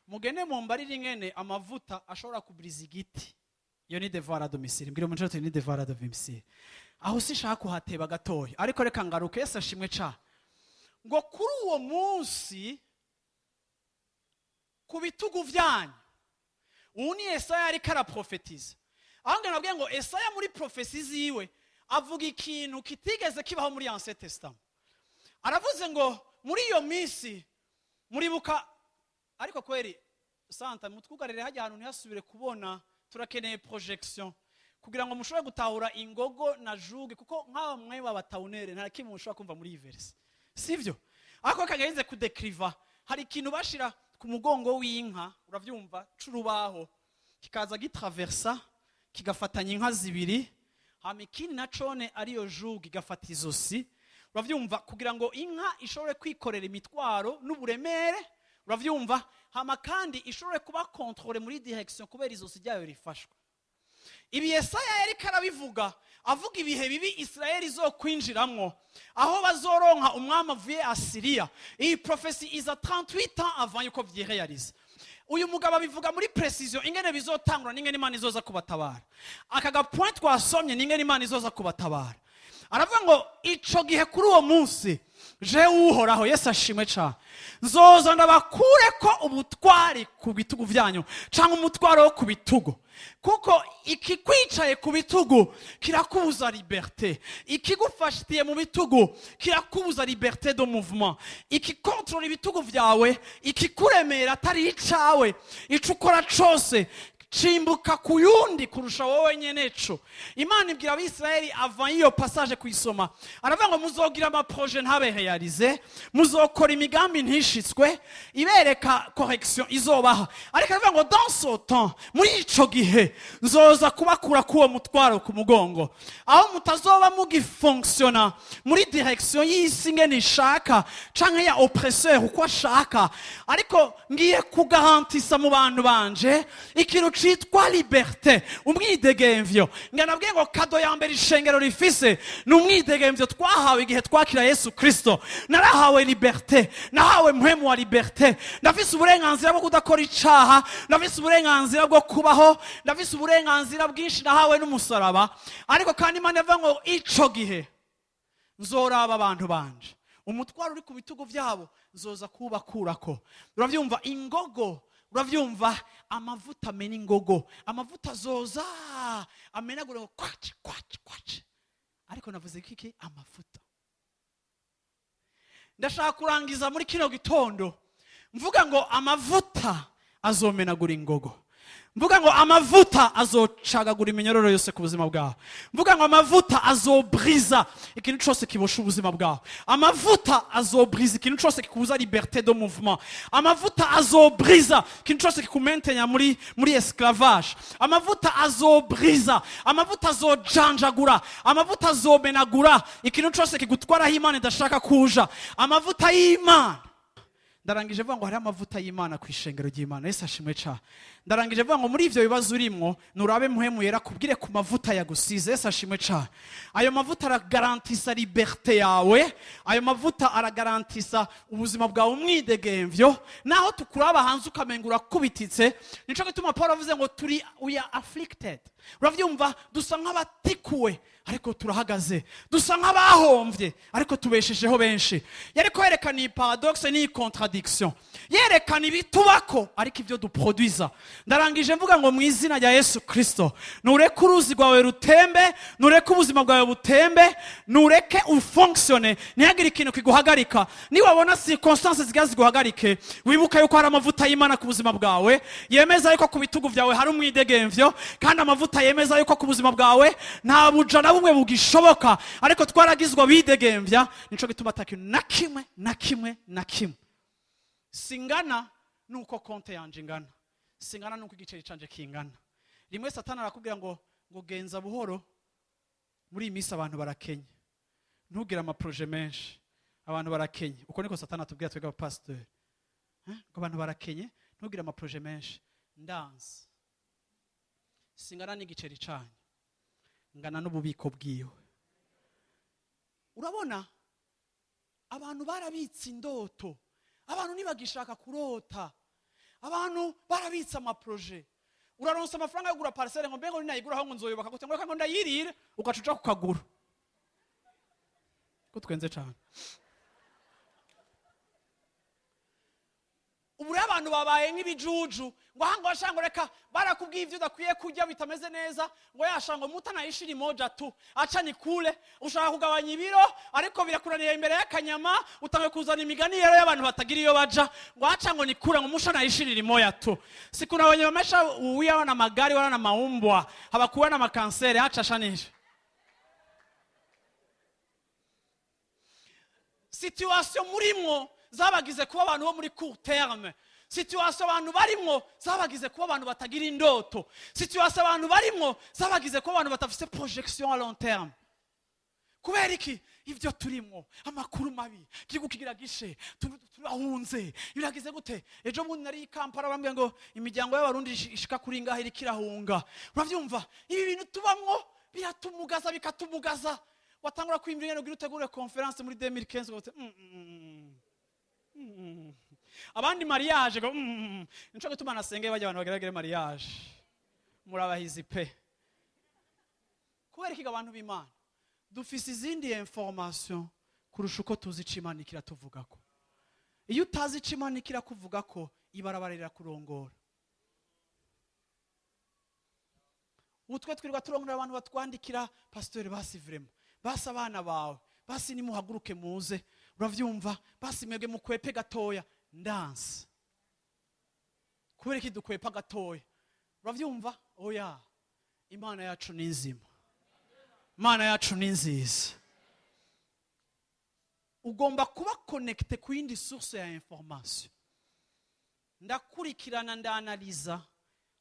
Mugende mumbarire ingene amavuta ashobora kubriza igiti. Iyo ni devoir à domicile. Mbwira umuntu uti ni devoir à domicile. Aho sinshaka kuhateba gatoya, ariko reka ngaruke. Yesu ashimwe cyane. Ngo kuri uwo munsi ku bitugu vyanyu. Ubu ni Esaya ariko araprofetiza. Aho ngena nabwiye ngo Esaya muri prophétie ziwe avuga ikintu kitigeze kibaho muri Ancien Testament. Aravuze ngo muri iyo minsi, muribuka, ariko kweri santa mutwugarire hajya ahantu ntihasubire kubona, turakeneye projection kugira ngo mushobore gutahura ingogo na joug, kuko nk'aba mwe b'abatawunere nta kimwe mushobora kumva muri iyi verse, sivyo? Ariko kageze kudekriva, hari ikintu bashira ku mugongo w'inka, uravyumva, c'urubaho kikaza gitraversa, kigafatanya inka zibiri, hama ikindi na cone ariyo joug igafata izosi, uravyumva, kugira ngo inka ishobore kwikorera imitwaro n'uburemere, uravyumva, hama kandi ishobore kuba contrôlée muri direction kubera izosi ryayo rifashwe. Ibi Yesaya yariko arabivuga, avuga ibihe bibi Israeli izokwinjiramwo, aho bazoronka umwami avuye Asiriya. Iyi prophétie iza 38 ans avant yuko vyirealiza. Uyu mugabo abivuga muri précision ingene bizotangura n'ingene Imana izoza kubatabara. Aka ga point twasomye n'ingene Imana izoza kubatabara. Aravuga ngo ico gihe, kuri uwo munsi, je Uhoraho, Yesu ashimwe cane, nzoza ndabakureko ubutwari ku bitugu vyanyu, canke umutwaro wo ku bitugu, kuko ikikwicaye ku bitugu kirakubuza liberté, ikigufashitiye mu bitugu kirakubuza liberté de mouvement, ikikontorora ibitugu vyawe, ikikuremera atari icawe, ico ukora cose cimbuka ku yundi kurusha wowe nyene. Co Imana ibwira Abisirayeli avant iyo passage kuyisoma, aravuga ngo muzogira ama projets ntabe réalisé, muzokora imigambi ntishitswe, ibereka correction izobaha. Ariko aravuga ngo dans ce temps, muri ico gihe, nzoza kubakura k'uwo mutwaro ku mugongo, aho mutazoba mugifonctiona muri direction y'isi ngene ishaka canke ya oppresseur uko ashaka, ariko ngiye kugarantisa mu bantu banje ikintu citwa liberté, umwidegemvyo. Nganabwiye ngo cadeau ya mbere ishengero rifise ni umwidegemvyo twahawe igihe twakira Yesu Kristo. Narahawe liberté, nahawe mpwemu wa liberté. Ndafise uburenganzira bwo kudakora icaha, ndafise uburenganzira bwo kubaho, ndafise uburenganzira bwinshi nahawe n'umusaraba. Ariko kandi Imana ivuga ngo ico gihe nzoraba abantu banje, umutwaro uri ku bitugu byabo nzoza kubakurako. Uravyumva ingogo? Uravyumva amavuta amena ingogo? Amavuta azoza amenagura ngo kwaci kwaci kwaci. Ariko navuze kiki? Amavuta. Ndashaka kurangiza muri kino gitondo mvuga ngo amavuta azomenagura ingogo, mvuga ngo amavuta azocagagura iminyororo yose ku buzima bwawe, mvuga ngo amavuta azobriza ikintu cyose kibosha ubuzima bwawe, amavuta azobriza ikintu cyose kikubuza liberté de mouvement, amavuta azobriza ikintu cyose kikumentenya muri esclavage. Amavuta azobriza, amavuta azojanjagura, amavuta azomenagura ikintu cyose kigutwaraho Imana idashaka kuja. Amavuta y'Imana. Ndarangije vuga ngo hariho amavuta y'Imana ku ishengero ry'Imana. Yesu ashimwe cyane. Ndarangije vuga ngo muri ivyo bibazo urimwo, nurabe Mpwemu Yera kubwire ku mavuta yagusize. Yesu ashimwe cyane. Ayo mavuta aragarantisa liberté yawe, ayo mavuta aragarantisa ubuzima bwawe, umwidegemvyo, naho tukuraba hanze ukamenga urakubititse. Nico gituma Paul avuze ngo turi, we are afflicted. Uravyumva? Dusa nk'abatikuwe ariko turahagaze, dusa nk'abahomvye ariko tubeshejeho benshi. Yariko yerekana iyi paradoxe n'iyi contradiction, yerekana ibitubako ariko ibyo duproduiza. Ndarangije mvuga ngo mu izina rya Yesu Kristo, nureke uruzi rwawe rutembe, nureke ubuzima bwawe butembe, nureke ufonctionne, ntihagire ikintu kiguhagarika. Niwabona circonstances zigira ziguhagarike, wibuke yuko hari amavuta y'Imana ku buzima bwawe yemeza yuko ku bitugu byawe hari umwidegemvyo, kandi amavuta yemeza yuko ku buzima bwawe nta buja na bumwe bugishoboka, ariko twaragizwe abidegemvya. Nico gituma ata kintu na kimwe na kimwe na kimwe. Singana nuko compte yanje ingana, singana nuko igiceri canje kingana. Rimwe Satani arakubwira ngo genza buhoro, muri iyi minsi abantu barakenye, ntugire ama projets menshi, abantu barakenye. Uko niko Satani atubwira twebwe abapasitori. Ngo abantu barakenye, ntugire ama projets menshi. Ndanze, singana n'igiceri canyu, ngana n'ububiko bwiwe. Urabona abantu barabitse indoto, abantu ntibagishaka kurota, abantu barabitse ama projets. Uraronsa amafaranga yo kugura parcelle, ngo mbega ninayigura aho ngo nzoyubaka gute, ngo reka ngo ndayirire, ugaca uja kukagura ko twenze cane. Ubu rero abantu babaye nk'ibijuju, ngo aha ngo washa ngo reka, barakubwiye ibyo udakwiye kurya bitameze neza, ngo yasha ngo muta naishiri moja tu, acha nikule. Ushaka kugabanya ibiro ariko birakunaniye imbere y'akanyama, utangiye kuzana imigani rero y'abantu batagira iyo baja, ngo acha ngo nikule, ngo musha naishiri moya tu. Si kuna wenye wamesha uwia na magari wala na maumbwa, habakuwa na makansere, acha shanisha. Situation murimwo zabagize kuba abantu bo muri court terme, situation abantu barimwo zabagize kuba abantu batagira indoto, situation abantu barimwo zabagize kuba abantu batafise projection à long terme. Kubera iki? Ivyo turimwo, amakuru mabi, igihugu kigira gishe, turahunze, biragize gute. Ejo bundi nari i Kampala, bambwiye ngo imiryango y'Abarundi ishika kuri ngaho iriko irahunga. Uravyumva? Ibi bintu tubamwo biratumugaza, bikatumugaza. Watangura kwiyumvira ingene ugira utegure conférence muri 2015, ugavuga uti. Abandi mariage ngo nico gituma nasengeye bajya abantu bageragere mariage. Murabahizi pe. Kubera iki abantu b'Imana dufise izindi information kurusha uko tuzi ico Imana ikiratuvugako. Iyo utazi ico Imana ikirakuvugako, ibarabara rirakurongora. Utwe twirirwa turongora abantu batwandikira, pasteur basi vraiment, basi abana bawe, basi nimuhaguruke muze, uravyumva, basi mwebwe mukwepe gatoya, ndanse. Kubera iki dukwepa gatoya? Uravyumva? Oya. Imana yacu ni nzima. Imana yacu ni nziza. Ugomba kuba connecté ku yindi source ya information. Ndakurikirana, ndanaliza,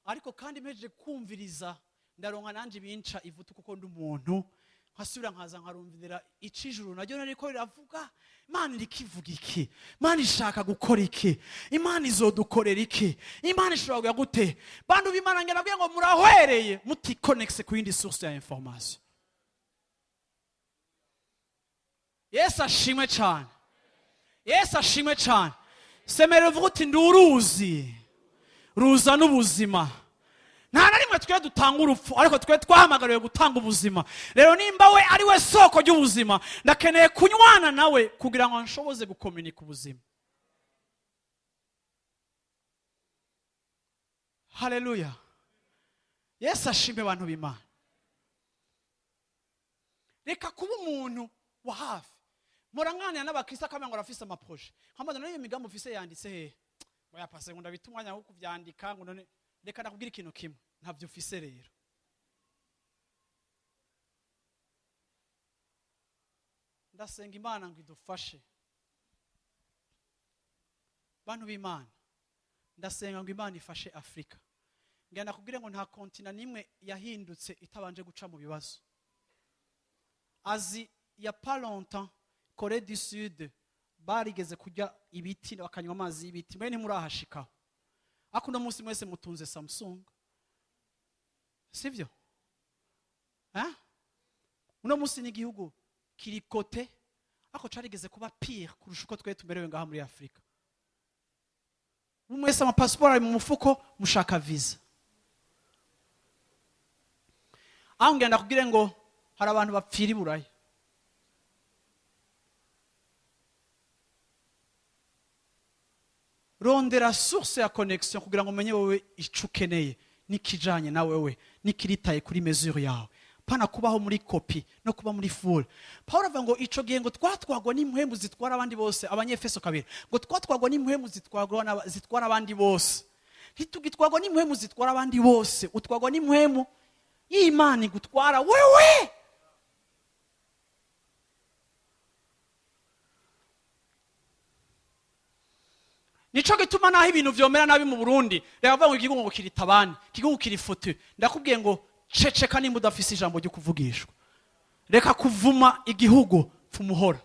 ariko kandi mpejeje kumviriza ndaronka nanje binca ivutu kuko ndi umuntu, nkasubira nkaza nkarumvira icijuru naryo nariko riravuga. Imana irikivuga iki? Imana ishaka gukora iki? Imana izodukorera iki? Imana ishobora gute? Bantu b'Imana ngira ngo murahwereye muticonnecte ku yindi source ya information. Yesu ashimwe cyane. Yesu ashimwe cyane. Semera uvuga uti ndi uruzi ruzana ubuzima. Nta na rimwe twe dutanga urupfu, ariko twe twahamagariwe gutanga ubuzima. Rero nimba we ari we soko ry'ubuzima, ndakeneye kunywana nawe kugira ngo nshoboze gukomunika ubuzima. Haleluya. Yesu ashimwe abantu b'Imana. Reka kuba umuntu wa hafi. Murangana n'abakristo akamenya ngo arafise amaproje. Nkamaze none iyo migambi ufise yanditse hehe? Ngo yapase ngo ndabita umwanya wo kuvyandika, ngo none reka nakubwira ikintu kimwe, ntavyo ufise rero. Ndasenga Imana ngo idufashe. Bantu b'Imana, ndasenga ngo Imana ifashe Afrika. Ngira nakubwire ngo nta kontina nimwe yahindutse itabanje guca mu bibazo. Azi ya pas longtemps, Corée du Sud barigeze kurya ibiti bakanywa amazi y'ibiti, mwe ntimurahashikaho. Ariko uno munsi mwese mutunze Samsung, sivyo? Hein? Uno munsi ni igihugu kiri kote, ariko carigeze kuba pire kurusha uko twe tumerewe ngaha muri Afrika. Mwese amapasiporo ari mu mufuko, mushaka visa. Aho ngenda kubwire ngo hari abantu bapfira i Buraya. Rondera source ya connexion kugira ngo umenye wewe ico ukeneye nikijanye na wewe nikiritaye kuri mesure yawe. Pana kubaho muri copy no kuba muri full. Paul avuga ngo ico gihe ngo twatwagwa n'impwemu zitwara abandi bose, Abanyefeso 2, ngo twatwagwa n'impwemu zitwara abandi bose. Ntitugitwagwa n'impwemu zitwara abandi bose, utwagwa n'impwemu y'Imana igutwara wewe. Nico gituma naho ibintu vyomera nabi mu Burundi, reka bavuga ngo igihugu ngo kiri tabani, igihugu kiri futu. Ndakubwiye ngo ceceka nimba udafise ijambo ryo kuvugishwa. Reka kuvuma igihugu, pfumuhora.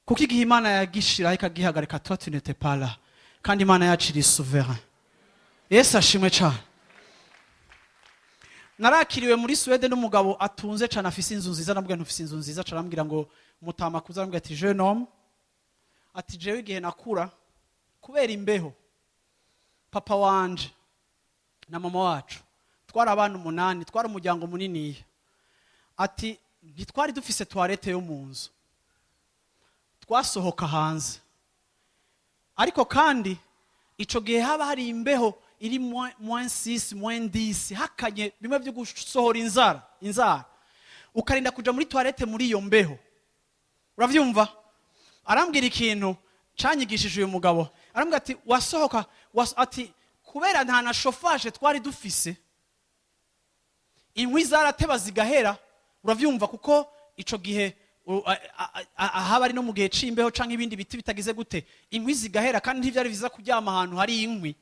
Kuko igihe Imana yagishira ikagihagarika, toi tu n'étais pas là. Kandi Imana yacu iri souverain. Yesu ashimwe cyane. Narakiriwe muri Sweden n'umugabo atunze cyane, afise inzu nziza. Namubwira ntufise inzu nziza, arambwira ngo mutama kuza, arambwira ati jeune homme, ati jewe igihe nakura kubera imbeho, papa wanje na mama wacu twari abana 8, twari umuryango munini. Ati ntitwari dufise toilette yo mu nzu, twasohoka hanze. Ariko kandi ico gihe haba hari imbeho iri -6 -10, hakanye bimwe byo gusohora inzara, ukarinda kuja muri toilette muri iyo mbeho. Uravyumva? Arambwira ikintu canyigishije uyu mugabo. Arambwira ati wasohoka ati kubera nta na chauffage twari dufise, inkwi zarateba zigahera. Uravyumva? Kuko ico gihe ahaba ari no mu gihe c'imbeho canke ibindi biti bitagize gute, inkwi zigahera, kandi ntivyari vyiza kuryama ahantu hari inkwi.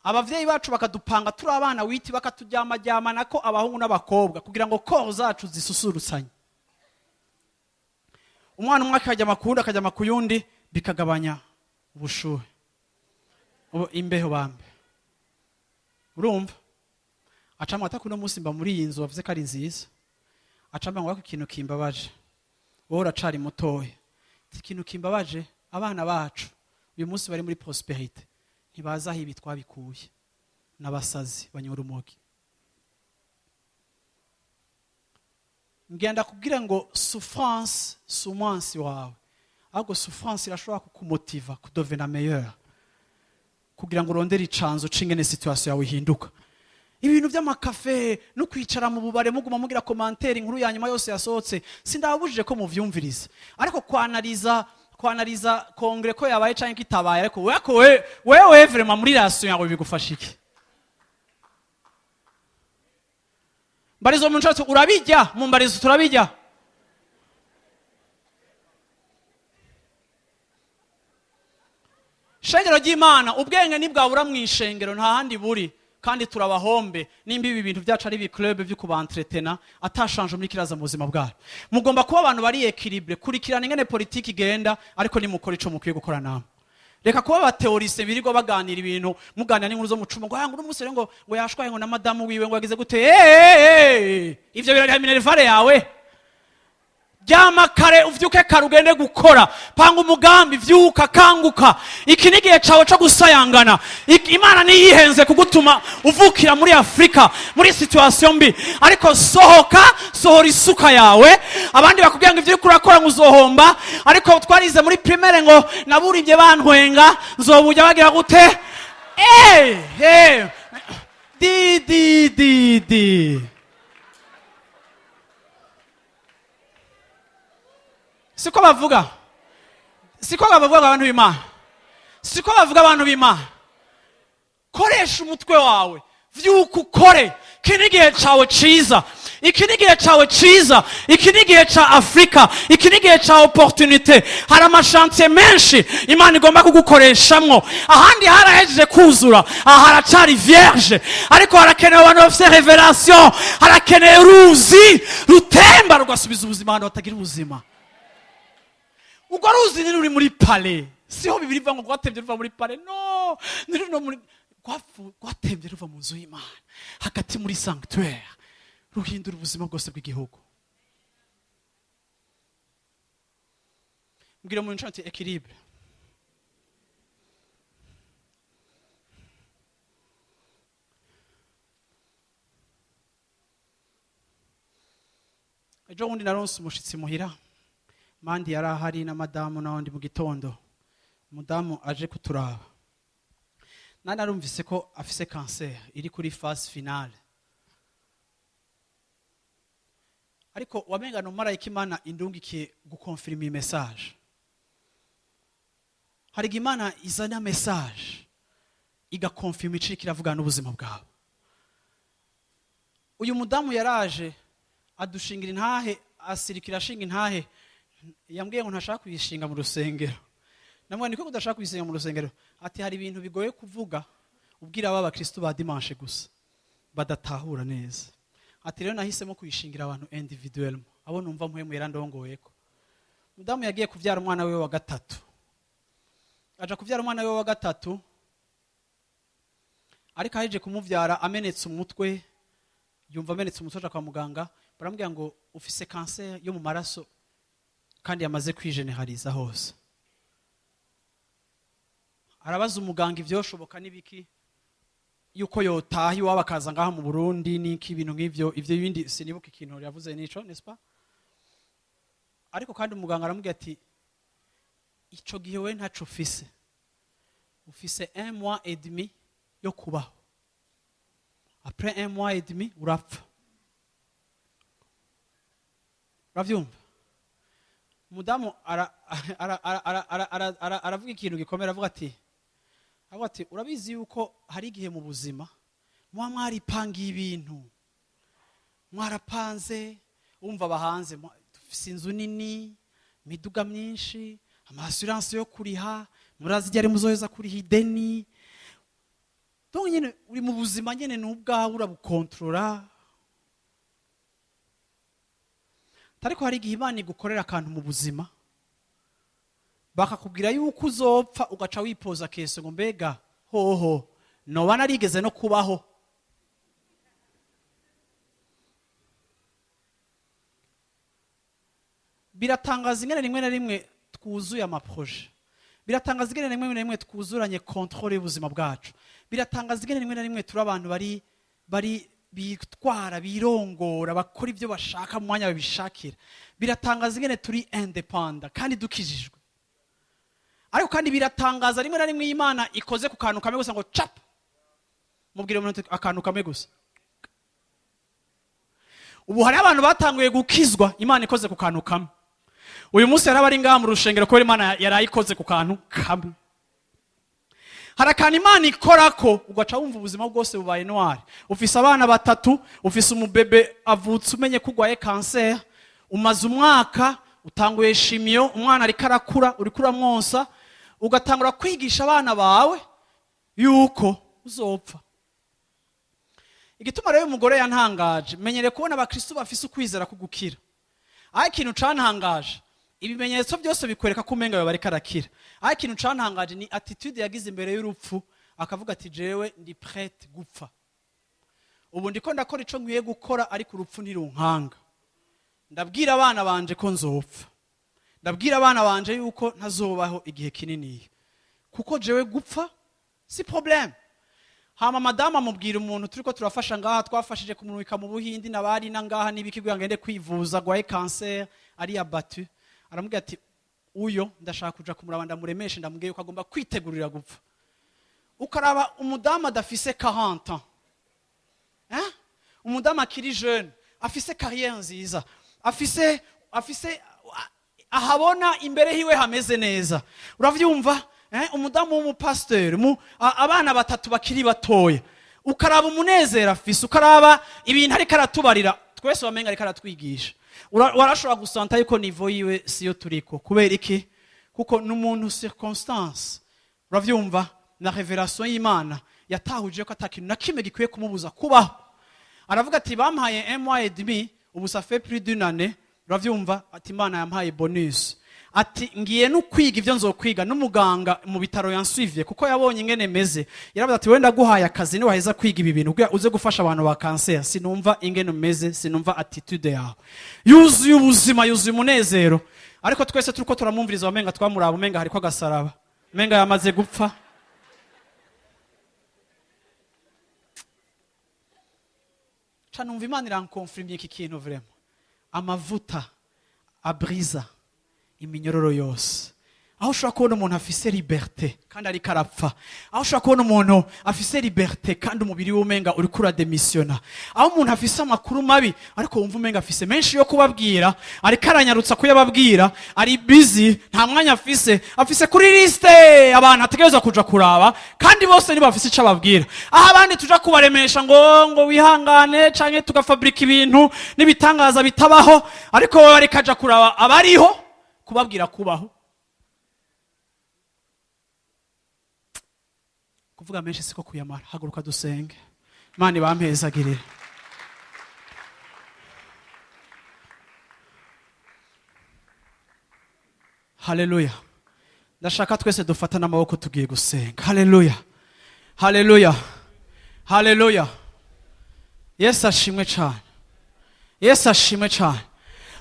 Abavyeyi bacu bakadupanga turi abana witi, bakaturyamajyama nako abahungu n'abakobwa kugira ngo koro zacu zisusurutsanye. Umwana umwe akajya makunda akajya makuyundi, bikagabanya ubushuhe, imbeho bambe. Urumva? Acamwa atakuno munsi mba muri iyi nzu bavuze ko ari nziza. Acamwa ngo ikintu kimbabaje, wowe uracari mutoya. Ati ikintu kimbabaje, abana bacu uyu munsi bari muri prospérité ntibazi aho ibi twabikuye, n'abasazi banyura urumogi. Ngenda kubwira ngo souffrance si umwansi wawe, ahubwo souffrance irashobora kukumotiva kudevenir meilleur, kugira ngo urondere icanzo c'ingene situation yawe ihinduka. Ibintu by'amakafe no kwicara mu bubare muguma mugira commentaire inkuru ya nyuma yose yasohotse, sindababujije ko muvyumviriza, ariko kwanaliza congrès ko yabaye canke kitabaye, ariko wewe wewe vraiment muri relation yawe bigufasha iki? Mbarizo mu nshatse urabijya, mu mbarizo turabijya. Shengero ry'Imana, ubwenge nibwabura mu ishengero nta handi buri, kandi turabahombe nimba ibi bintu byacu ari club byo kubantretena atashanje muri kiraza mu buzima bwacu. Mugomba kuba abantu bari équilibre, kurikirana ingene politiki igenda, ariko nimukora ico mukwiye gukora namwe. Reka kuba abateorise birirwa baganira ibintu, muganira n'inkuru zo mu cuma, ngo ngo umusore ngo yashwaye ngo na madamu wiwe ngo yagize gute. Ivyo birariha minervare yawe. Ryama kare, uvyuke kare ugende gukora, panga umugambi, vyuka, kanguka. Iki ni igihe cawe co gusayangana. Imana niyihenze kugutuma uvukira muri Afrika muri situation mbi, ariko sohoka, sohora isuka yawe. Abandi bakubwira ngo ivyo uriko urakora ngo uzohomba, ariko twarize muri primaire ngo naburibye bantwenga, nzobujya bagira gute? Di di di di. Siko bavuga, siko bavuga abantu b'Imana, siko bavuga abantu b'Imana. Koresha umutwe wawe, vyuka ukore. Iki ni igihe cawe ciza, iki ni igihe cawe ciza, iki ni igihe ca Afrika, iki ni igihe ca opportunité. Hari amachantier menshi Imana igomba kugukoreshamwo. Ahandi harahejeje kuzura, aha haracari vierge, ariko harakenewe abantu bafise révélation, harakenewe uruzi rutemba rugasubiza ubuzima ahantu hatagira ubuzima. Urwo ruzi ni ruri muri palais, siho bibiri biva ngo rwatembye ruva muri palais, no ni runo muri rwatembye ruva mu nzu y'Imana hagati muri sanctuaire, ruhindura ubuzima bwose bw'igihugu. Mbwira mu nshuti équilibre. Ejo bundi naronse umushitsi muhira, Mandi yari ahari na madamu n'abandi. Mu gitondo umudamu aje kuturaba, nani narumvise ko afise cancer iri kuri phase finale, ariko wamenga no marayika Imana indungikiye gukonfirma iyi message. Hari igihe Imana izana message igakonfirma iciri kiravugana n'ubuzima bwawe. Uyu mudamu yaraje adushingira intahe, asirikira ashinga intahe. Yambwiye ngo ntashaka kuyishinga mu rusengero. Namwe niko kudashaka kuyishinga mu rusengero, ati hari ibintu bigoye kuvuga ubwira aba bakristo ba dimanche gusa badatahura neza. Ati rero nahisemo kuyishingira abantu individuellement, abo numva mpwemu yarandongoyeko. Mudamu yagiye kuvyara umwana wiwe wa gatatu, aja kuvyara umwana wiwe wa gatatu, ariko aheje kumuvyara amenetse umutwe, yumva amenetse umutwe, aja kwa muganga, baramubwira ngo ufise cancer yo mu maraso kandi yamaze kwijeneraliza hose. Arabaza umuganga ivyoshoboka n'ibiki yuko yotaha iwabo akaza ngaha mu Burundi n'iki, ibintu nk'ivyo. Ivyo bindi sinibuka ikintu yavuze nico, n'est-ce pas? Ariko kandi umuganga aramubwira ati ico gihe we ntaco ufise, ufise 1 mois et demi yo kubaho, après 1 mois et demi urapfa. Uravyumva? Umudamu aravuga ikintu gikomera, avuga ati urabizi yuko hari igihe mu buzima muba mwaripangiye ibintu, mwarapanze, wumva abahanze dufise inzu nini, imiduga myinshi, ama assurance yo kuriha, murazi igihe muzoheza kuriha ideni. Donc nyene uri mu buzima nyene ni ubwawe urabukontorora, ariko hari igihe Imana igukorera akantu mu buzima bakakubwira yuko uzopfa, ugaca wipoza kese ngo mbega hoho noba narigeze no kubaho. Biratangaza ingene rimwe na rimwe twuzuye amaproje. Biratangaza ingene rimwe na rimwe twuzuranye contrôle y'ubuzima bwacu. Biratangaza ingene rimwe na rimwe turi abantu bari bitwara, birongora, bakora ibyo bashaka mu mwanya babishakira. Biratangaza ingene turi indépendant kandi dukijijwe. Ariko kandi biratangaza rimwe na rimwe Imana ikoze ku kantu kamwe gusa ngo chap. Mubwire umuntu akantu kamwe gusa. Ubu hari abantu batanguye gukizwa Imana ikoze ku kantu kamwe. Uyu munsi yaraba ari ngaha mu rushengero kubera Imana yarayikoze ku kantu kamwe. Hari akantu Imana ikorako ugaca wumva ubuzima bwose bubaye noir. Ufise abana batatu, ufise umubebe avutse umenye ko urwaye cancer, umaze umwaka utanguye chimio, umwana ariko arakura, uriko uramwonsa, ugatangura kwigisha abana bawe yuko uzopfa. Igituma rero umugore yantangaje, menyere kubona abakristo bafise ukwizera kugukira. Ariko ikintu cantangaje, ibimenyetso byose bikwereka ko umenga yoba ariko arakira. Ariko ikintu cantangaje ni attitude yagize imbere y'urupfu, akavuga ati jewe ndi prête gupfa. Ubu ndiko ndakora ico nkwiye gukora ariko urupfu ntirunkanga. Ndabwira abana banje ko nzopfa. Ndabwira abana banje yuko ntazobaho igihe kinini. Kuko jewe gupfa si problème. Hama madama amubwira umuntu turiko turafasha ngaha, twafashije kumurika mu Buhindi nabari na ngaha nibiki kugira ngende kwivuza gwaye cancer ari abattu. Aramubwira ati uyo ndashaka kuja kumuraba ndamuremeshe ndamubwiye yuko agomba kwitegurira gupfa. Ukaraba umudamu adafise 40 ans. Hein? Umudamu akiri jeune, afise carrière nziza, afise ahabona imbere hiwe hameze neza. Uravyumva? Umudamu w'umupasteur, abana batatu bakiri batoya. Ukaraba umunezero afise, ukaraba ibintu ariko aratubarira, twese wamenga ariko aratwigisha. Warashobora gusanta yuko niveau yiwe siyo turiko. Kubera iki? Kuko n'umuntu circonstance. Uravyumva? Na révélation y'Imana yatahuje ko atakintu na kimwe gikwiye kumubuza kubaho. Aravuga ati bampaye un mois et demi, ubu ça fait plus d'une année. Uravyumva? Ati Imana yampaye bonus. Ati ngiye no kwiga ivyo nzokwiga n'umuganga mu bitaro yansuvye kuko yabonye ingene meze. Yaravuze ati wenda guhaye akazi ni waheza kwiga ibi bintu kugira uze gufasha abantu ba cancer. Sinumva ingene meze, sinumva attitude yawe. Yuzuye ubuzima, yuzuye umunezero. Ariko twese turiko turamwumviriza wamenga twamuraba umenga hariko agasaraba. Umenga yamaze gupfa. Ca numva Imana irankonfirmye iki kintu vraiment. Amavuta abriza iminyororo yose. Aho ushobora kubona umuntu afise liberté kandi ariko arapfa. Aho ushobora kubona umuntu afise liberté kandi umubiri we umenga uriko urademissiona. Aho umuntu afise amakuru mabi ariko wumva umenga afise menshi yo kubabwira, ariko aranyarutsa kuyababwira, ari busy, nta mwanya afise, afise kuri liste abantu ategerezwa kuja kuraba kandi bose ntibafise ico ababwira. Aho abandi tuja kubaremesha ngo wihangane canke tugafabrika ibintu n'ibitangaza bitabaho, ariko wewe ariko aja kuraba abariho kubabwira kubaho. Kuvuga menshi siko kuyamara. Haguruka dusenge. Imana ibampezagirire. Haleluya. Ndashaka twese dufatane amaboko tugiye gusenga. Haleluya. Haleluya. Haleluya. Yesu ashimwe cyane. Yesu ashimwe cyane.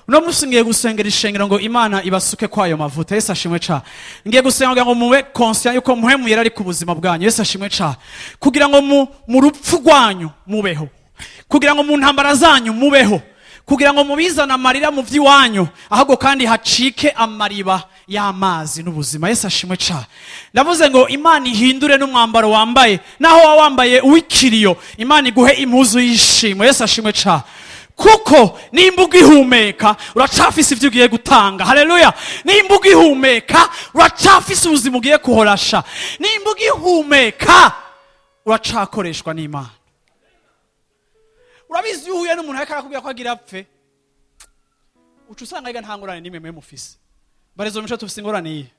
Uno munsi ngiye gusengera ishengero ngo Imana ibasuke kwayo mavuta. Yesu ashimwe cyane. Ngiye gusenga kugira ngo mube conscient yuko muhemu yari ari ku buzima bwanyu. Yesu ashimwe cyane. Kugira ngo mu rupfu rwanyu mubeho. Kugira ngo mu ntambara zanyu mubeho. Kugira ngo mubizane amarira mu vy'iwanyu, ahubwo kandi hacike amariba y'amazi n'ubuzima. Yesu ashimwe cyane. Ndavuze ngo Imana ihindure n'umwambaro wambaye, naho waba wambaye uw'ikiriyo, Imana iguhe impuzu y'ishimwe. Yesu ashimwe cyane. Kuko nimba ugihumeka uracafise ivyo ugiye gutanga. Haleluya. Nimba ugihumeka uracafise ubuzima ugiye kuhorasha. Nimba ugihumeka uracakoreshwa n'Imana. Urabizi iyo uhuye n'umuntu ariko arakubwira ko agira apfe, uca usanga yiga nta ngorane n'imwe mwe mufise. Barezo mico tufise ingorane iyihe?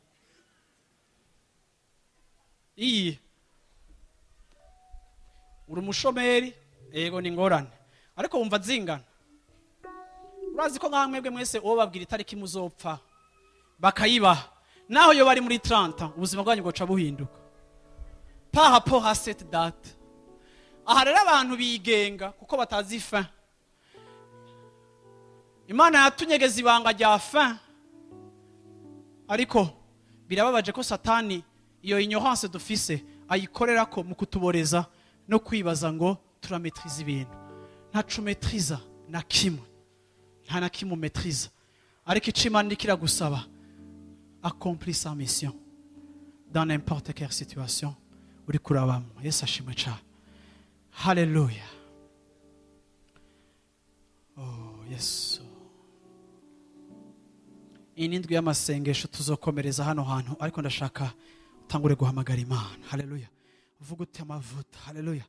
Iyi. Uri umushomeri, yego ni ingorane. Ariko wumva zingana. Urazi ko nka mwebwe mwese uwo babwira itariki muzopfa bakayibaha, naho yo bari muri 30 ubuzima bwanyu bwoca buhinduka par rapport à cette date. Aha rero abantu bigenga kuko batazi fin. Imana yatunyegeza ibanga rya fin. Ariko birababaje ko Satani iyo ignorance dufise ayikorera ko mu kutuboreza no kwibaza ngo turametriza ibintu. Ntaco umetriza na kimwe, nta na kimwe umetriza. Ariko ico Imana iriko iragusaba, accomplir sa mission dans n'importe quelle situation uri kurabamo. Yesu ashimwe cane. Haleluya. Oh Yesu, iyi ni indwi y'amasengesho, tuzokomereza hano hantu, ariko ndashaka utangure guhamagara Imana. Haleluya. Uvuga uti amavuta. Haleluya.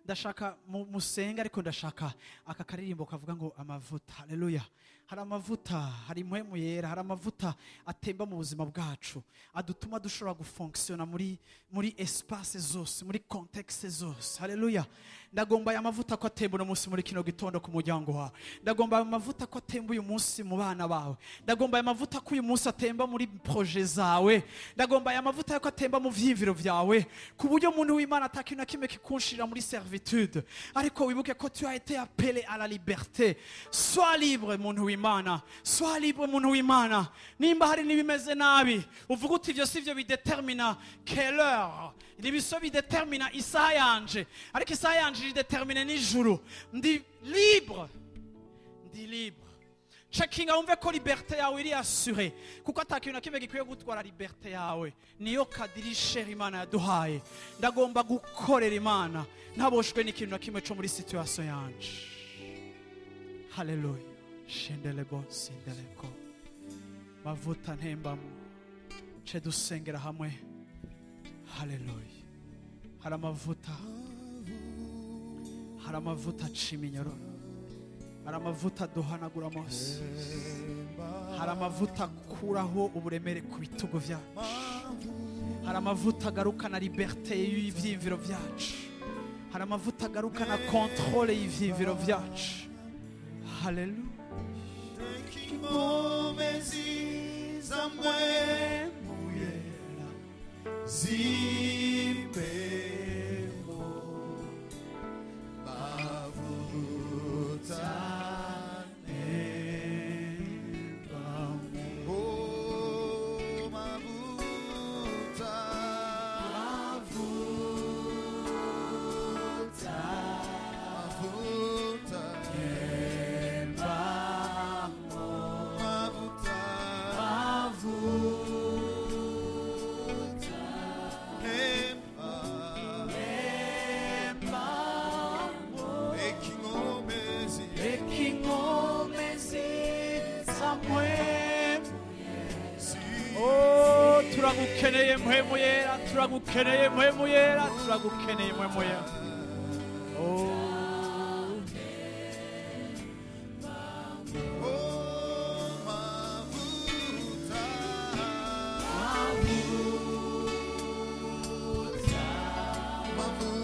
Ndashaka musenge, ariko ndashaka aka karirimbo kavuga ngo amavuta. Haleluya. Hari amavuta, hari impwemu yera, hari amavuta atemba mu buzima bwacu, adutuma dushobora gufonctiona muri espace zose, muri contexte zose. Haleluya. Ndagomba aya mavuta ko atemba uno munsi muri kino gitondo ku muryango wawe. Ndagomba aya mavuta ko atemba uyu munsi mu bana bawe. Ndagomba aya mavuta ko uyu munsi atemba muri projet zawe. Ndagomba aya mavuta ko atemba mu vyiyumviro vyawe, ku buryo umuntu w'Imana atakintu na kimwe kikunshira muri servitude. Ariko wibuke ko tu as été appelé à la liberté. Sois libre, muntu w'Imana. Sois libre, muntu w'Imana. Nimba hari n'ibimeze nabi, uvuga uti ivyo sivyo bidetermina quelle heure, nibiso bidetermina isaha yanje, ariko isaha yanje iridetermine n'ijuru. Ndi libre, ndi libre. Checkinga wumve ko liberté yawe iri assurée, kuko ata kintu na kimwe gikwiye gutwara liberté yawe. Niyo kadiri chere Imana yaduhaye. Ndagomba gukorera Imana ntaboshwe n'ikintu na kimwe co muri situation yanje. Haleluya. Shendelebo sindeleko, mavuta ntembamo ce dusengera hamwe. Haleluya. Hari amavuta, hari amavuta aca iminyororo, hari amavuta aduhanagura amaso, hari amavuta akuraho uburemere ku bitugu byacu, hari amavuta agarukana liberté y'ivyiyumviro byacu, hari amavuta agarukana contrôle y'ivyiyumviro byacu. Haleluya. Inkomezi zamwe yera zimbemo mavuta ntembamo. Oh, mavuta, mavuta, mavuta ntembamo, mavuta, mavuta ntembamo. Ekinkomezi, Ekinkomezi zamwe. Oh, turagukeneye mpwemu yera, turagukeneye mpwemu yera, turagukeneye mpwemu yera. Oh. Oh, mavuta, mavuta.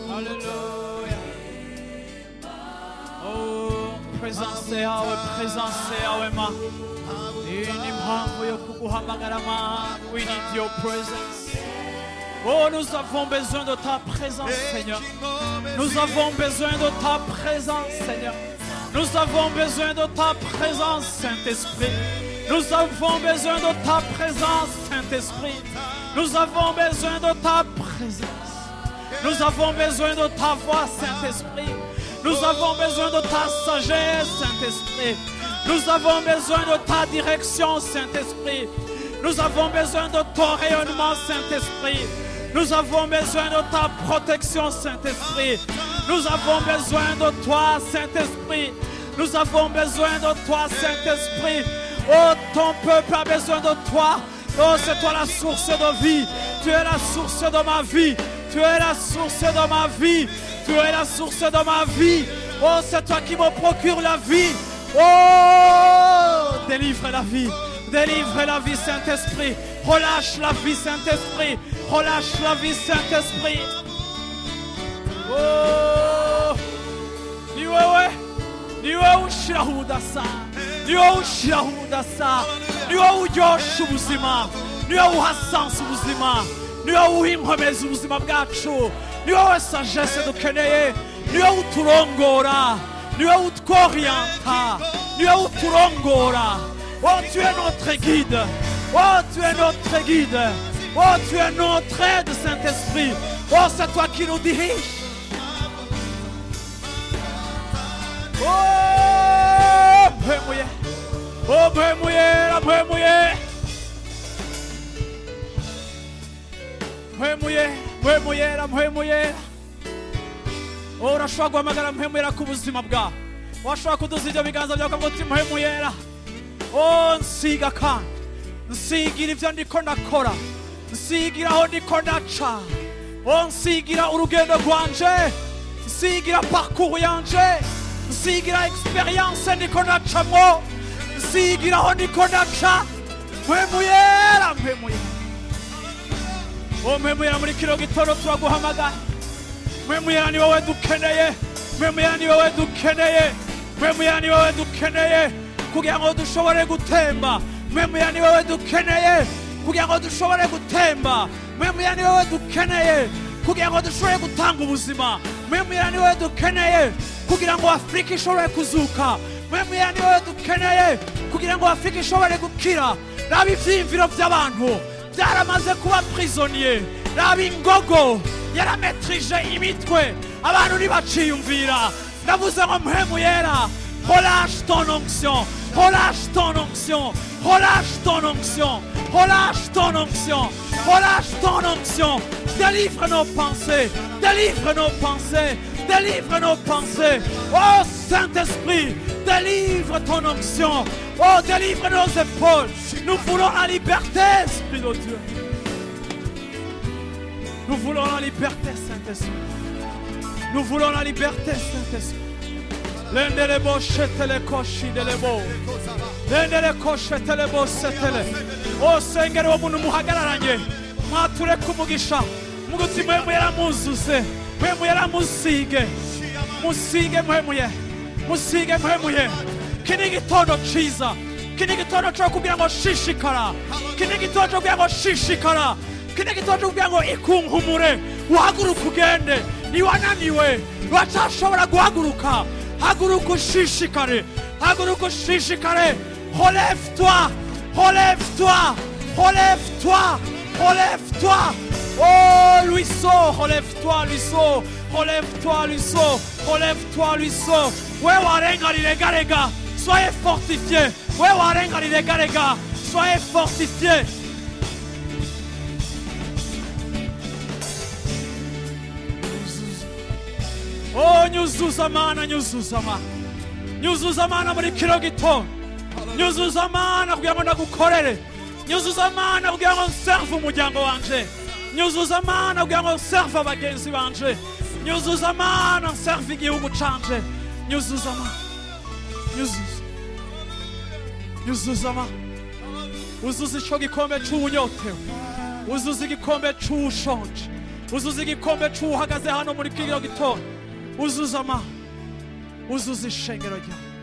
Haleluya. Oh, presence yawe, presence yawe ma. Iyi ni impamvu yo kuguhamagara ma. We need your presence. Oh, nous avons besoin de ta présence, Seigneur. Nous avons besoin de ta présence, Seigneur. Nous avons besoin de ta présence, Saint-Esprit. Nous avons besoin de ta présence, Saint-Esprit. Nous avons besoin de ta présence. Nous avons besoin de ta voix, Saint-Esprit. Nous avons besoin de ta sagesse, Saint-Esprit. Nous avons besoin de ta direction, Saint-Esprit. Nous avons besoin de ton rayonnement, Saint-Esprit. Nous avons besoin de ta protection, Saint-Esprit. Nous avons besoin de toi, Saint-Esprit. Nous avons besoin de toi, Saint-Esprit. Oh, ton peuple a besoin de toi. Oh, c'est toi la source de vie. Tu es la source de ma vie. Tu es la source de ma vie. Tu es la source de ma vie. Oh, c'est toi qui me procure la vie. Oh, délivre la vie. Délivre la vie, Saint-Esprit. Relâche la vie, Saint-Esprit. Relâche la vie, Saint-Esprit. Oh, ni wewe, ni wewe ushiraho ubudasa, ni wowe ushiraho ubudasa, ni wowe uryosha ubuzima, ni wowe uha sens ubuzima, ni wowe uha inkomezi ubuzima bwacu, ni wowe sagesse dukeneye, ni wowe uturongora, ni wowe utworienta, ni wowe uturongora. Oh, tu es notre guide. Oh, tu es notre guide. Oh, tu es notre aide, Saint-Esprit. Oh, c'est toi qui nous dirige. Oh, mpwemuye. Oh, mpwemuye, mpwemuye. Mpwemuye, mpwemuye, mpwemuye. Oh, urashobora guhamagara mpwemuyera ku buzima bwawe. Washobora kuduza ibyo biganza byawe ukavuga uti mpwemuyera. Oh, nsiga kandi. Nsigira ibyo ndiko ndakora. Nsigira aho ndiko ndaca. Oh, nsigira urugendo rwanje. Nsigira parcours yanje. Nsigira experience ndiko ndacamwo. Nsigira aho ndiko ndaca. Mpwemuyera, mpwemuyera. Oh, mpwemuyera muri kino gitondo turaguhamagara. Mpwemuyera ni wowe dukeneye. Mpwemuyera ni wowe dukeneye. Mpwemuyera ni wowe dukeneye kugira ngo dushobore gutemba. Mpwemuyera ni wowe dukeneye kugira ngo dushobore gutemba. Mpwemuyera ni wowe dukeneye kugira ngo dushobore gutanga ubuzima. Mpwemuyera ni wowe dukeneye kugira ngo Afrika ishobore kuzuka. Mpwemuyera ni wowe dukeneye kugira ngo Afrika ishobore gukira. Raba ivyiyumviro vy'abantu byaramaze kuba prisonnier. Raba ingogo yarametrije imitwe, abantu ntibaciyumvira. Ndavuze ngo mpwemuyera, relâche ton onction, relâche ton onction, relâche ton onction, relâche ton onction, relâche ton onction. Délivre nos pensées, délivre nos pensées, délivre nos pensées. Oh Saint-Esprit, délivre ton onction. Oh, délivre nos épaules. Nous voulons la liberté, Esprit de Dieu. Nous voulons la liberté, Saint-Esprit. Nous voulons la liberté, Saint-Esprit. Lendelebo shetele koshidelebo. Lendele koshetelebo setele. Oh, sengere wo muntu muhagararanye. Mwature kumugisha. Muguti mwemuyera muzuze. Mwemuyera musige. Musige mwemuye. Musige mwemuye. Kini gitondo ciza. Kini gitondo cyo kugira ngo shishikara. Kini gitondo cyo kugira ngo shishikara. Kini gitondo cyo kugira ngo ikunkumure. Uhaguruke ugende. Niwananiwe. Wacashobora guhaguruka. Haguruka ushishikare. Haguruka ushishikare. Relève-toi. Relève-toi. Relève-toi. Relève-toi. Oh, Luiso, relève-toi, Luiso. Relève-toi, Luiso. Relève-toi, Luiso. Wewe warenga riregarega. Soyez fortifiés. Wewe warenga riregarega. Soyez fortifiés. Oh, nyuzuza mana, nyuzuza mana. Nyuzuza mana muri kino gitondo. Nyuzuza mana kugira ngo ndagukorere. Nyuzuza mana kugira ngo nserve umuryango wanje. Nyuzuza mana kugira ngo nserve abagenzi banje. Nyuzuza mana nserve igihugu canje. Nyuzuza mana. Nyuzuza. Nyuzuza mana. Uzuza ico gikombe c'ubunyotewe. Uzuza igikombe c'ubushonje. Uzuza igikombe c'uhagaze hano muri kino gitondo. Uzuza ma. Uzuza ishengero ryawe.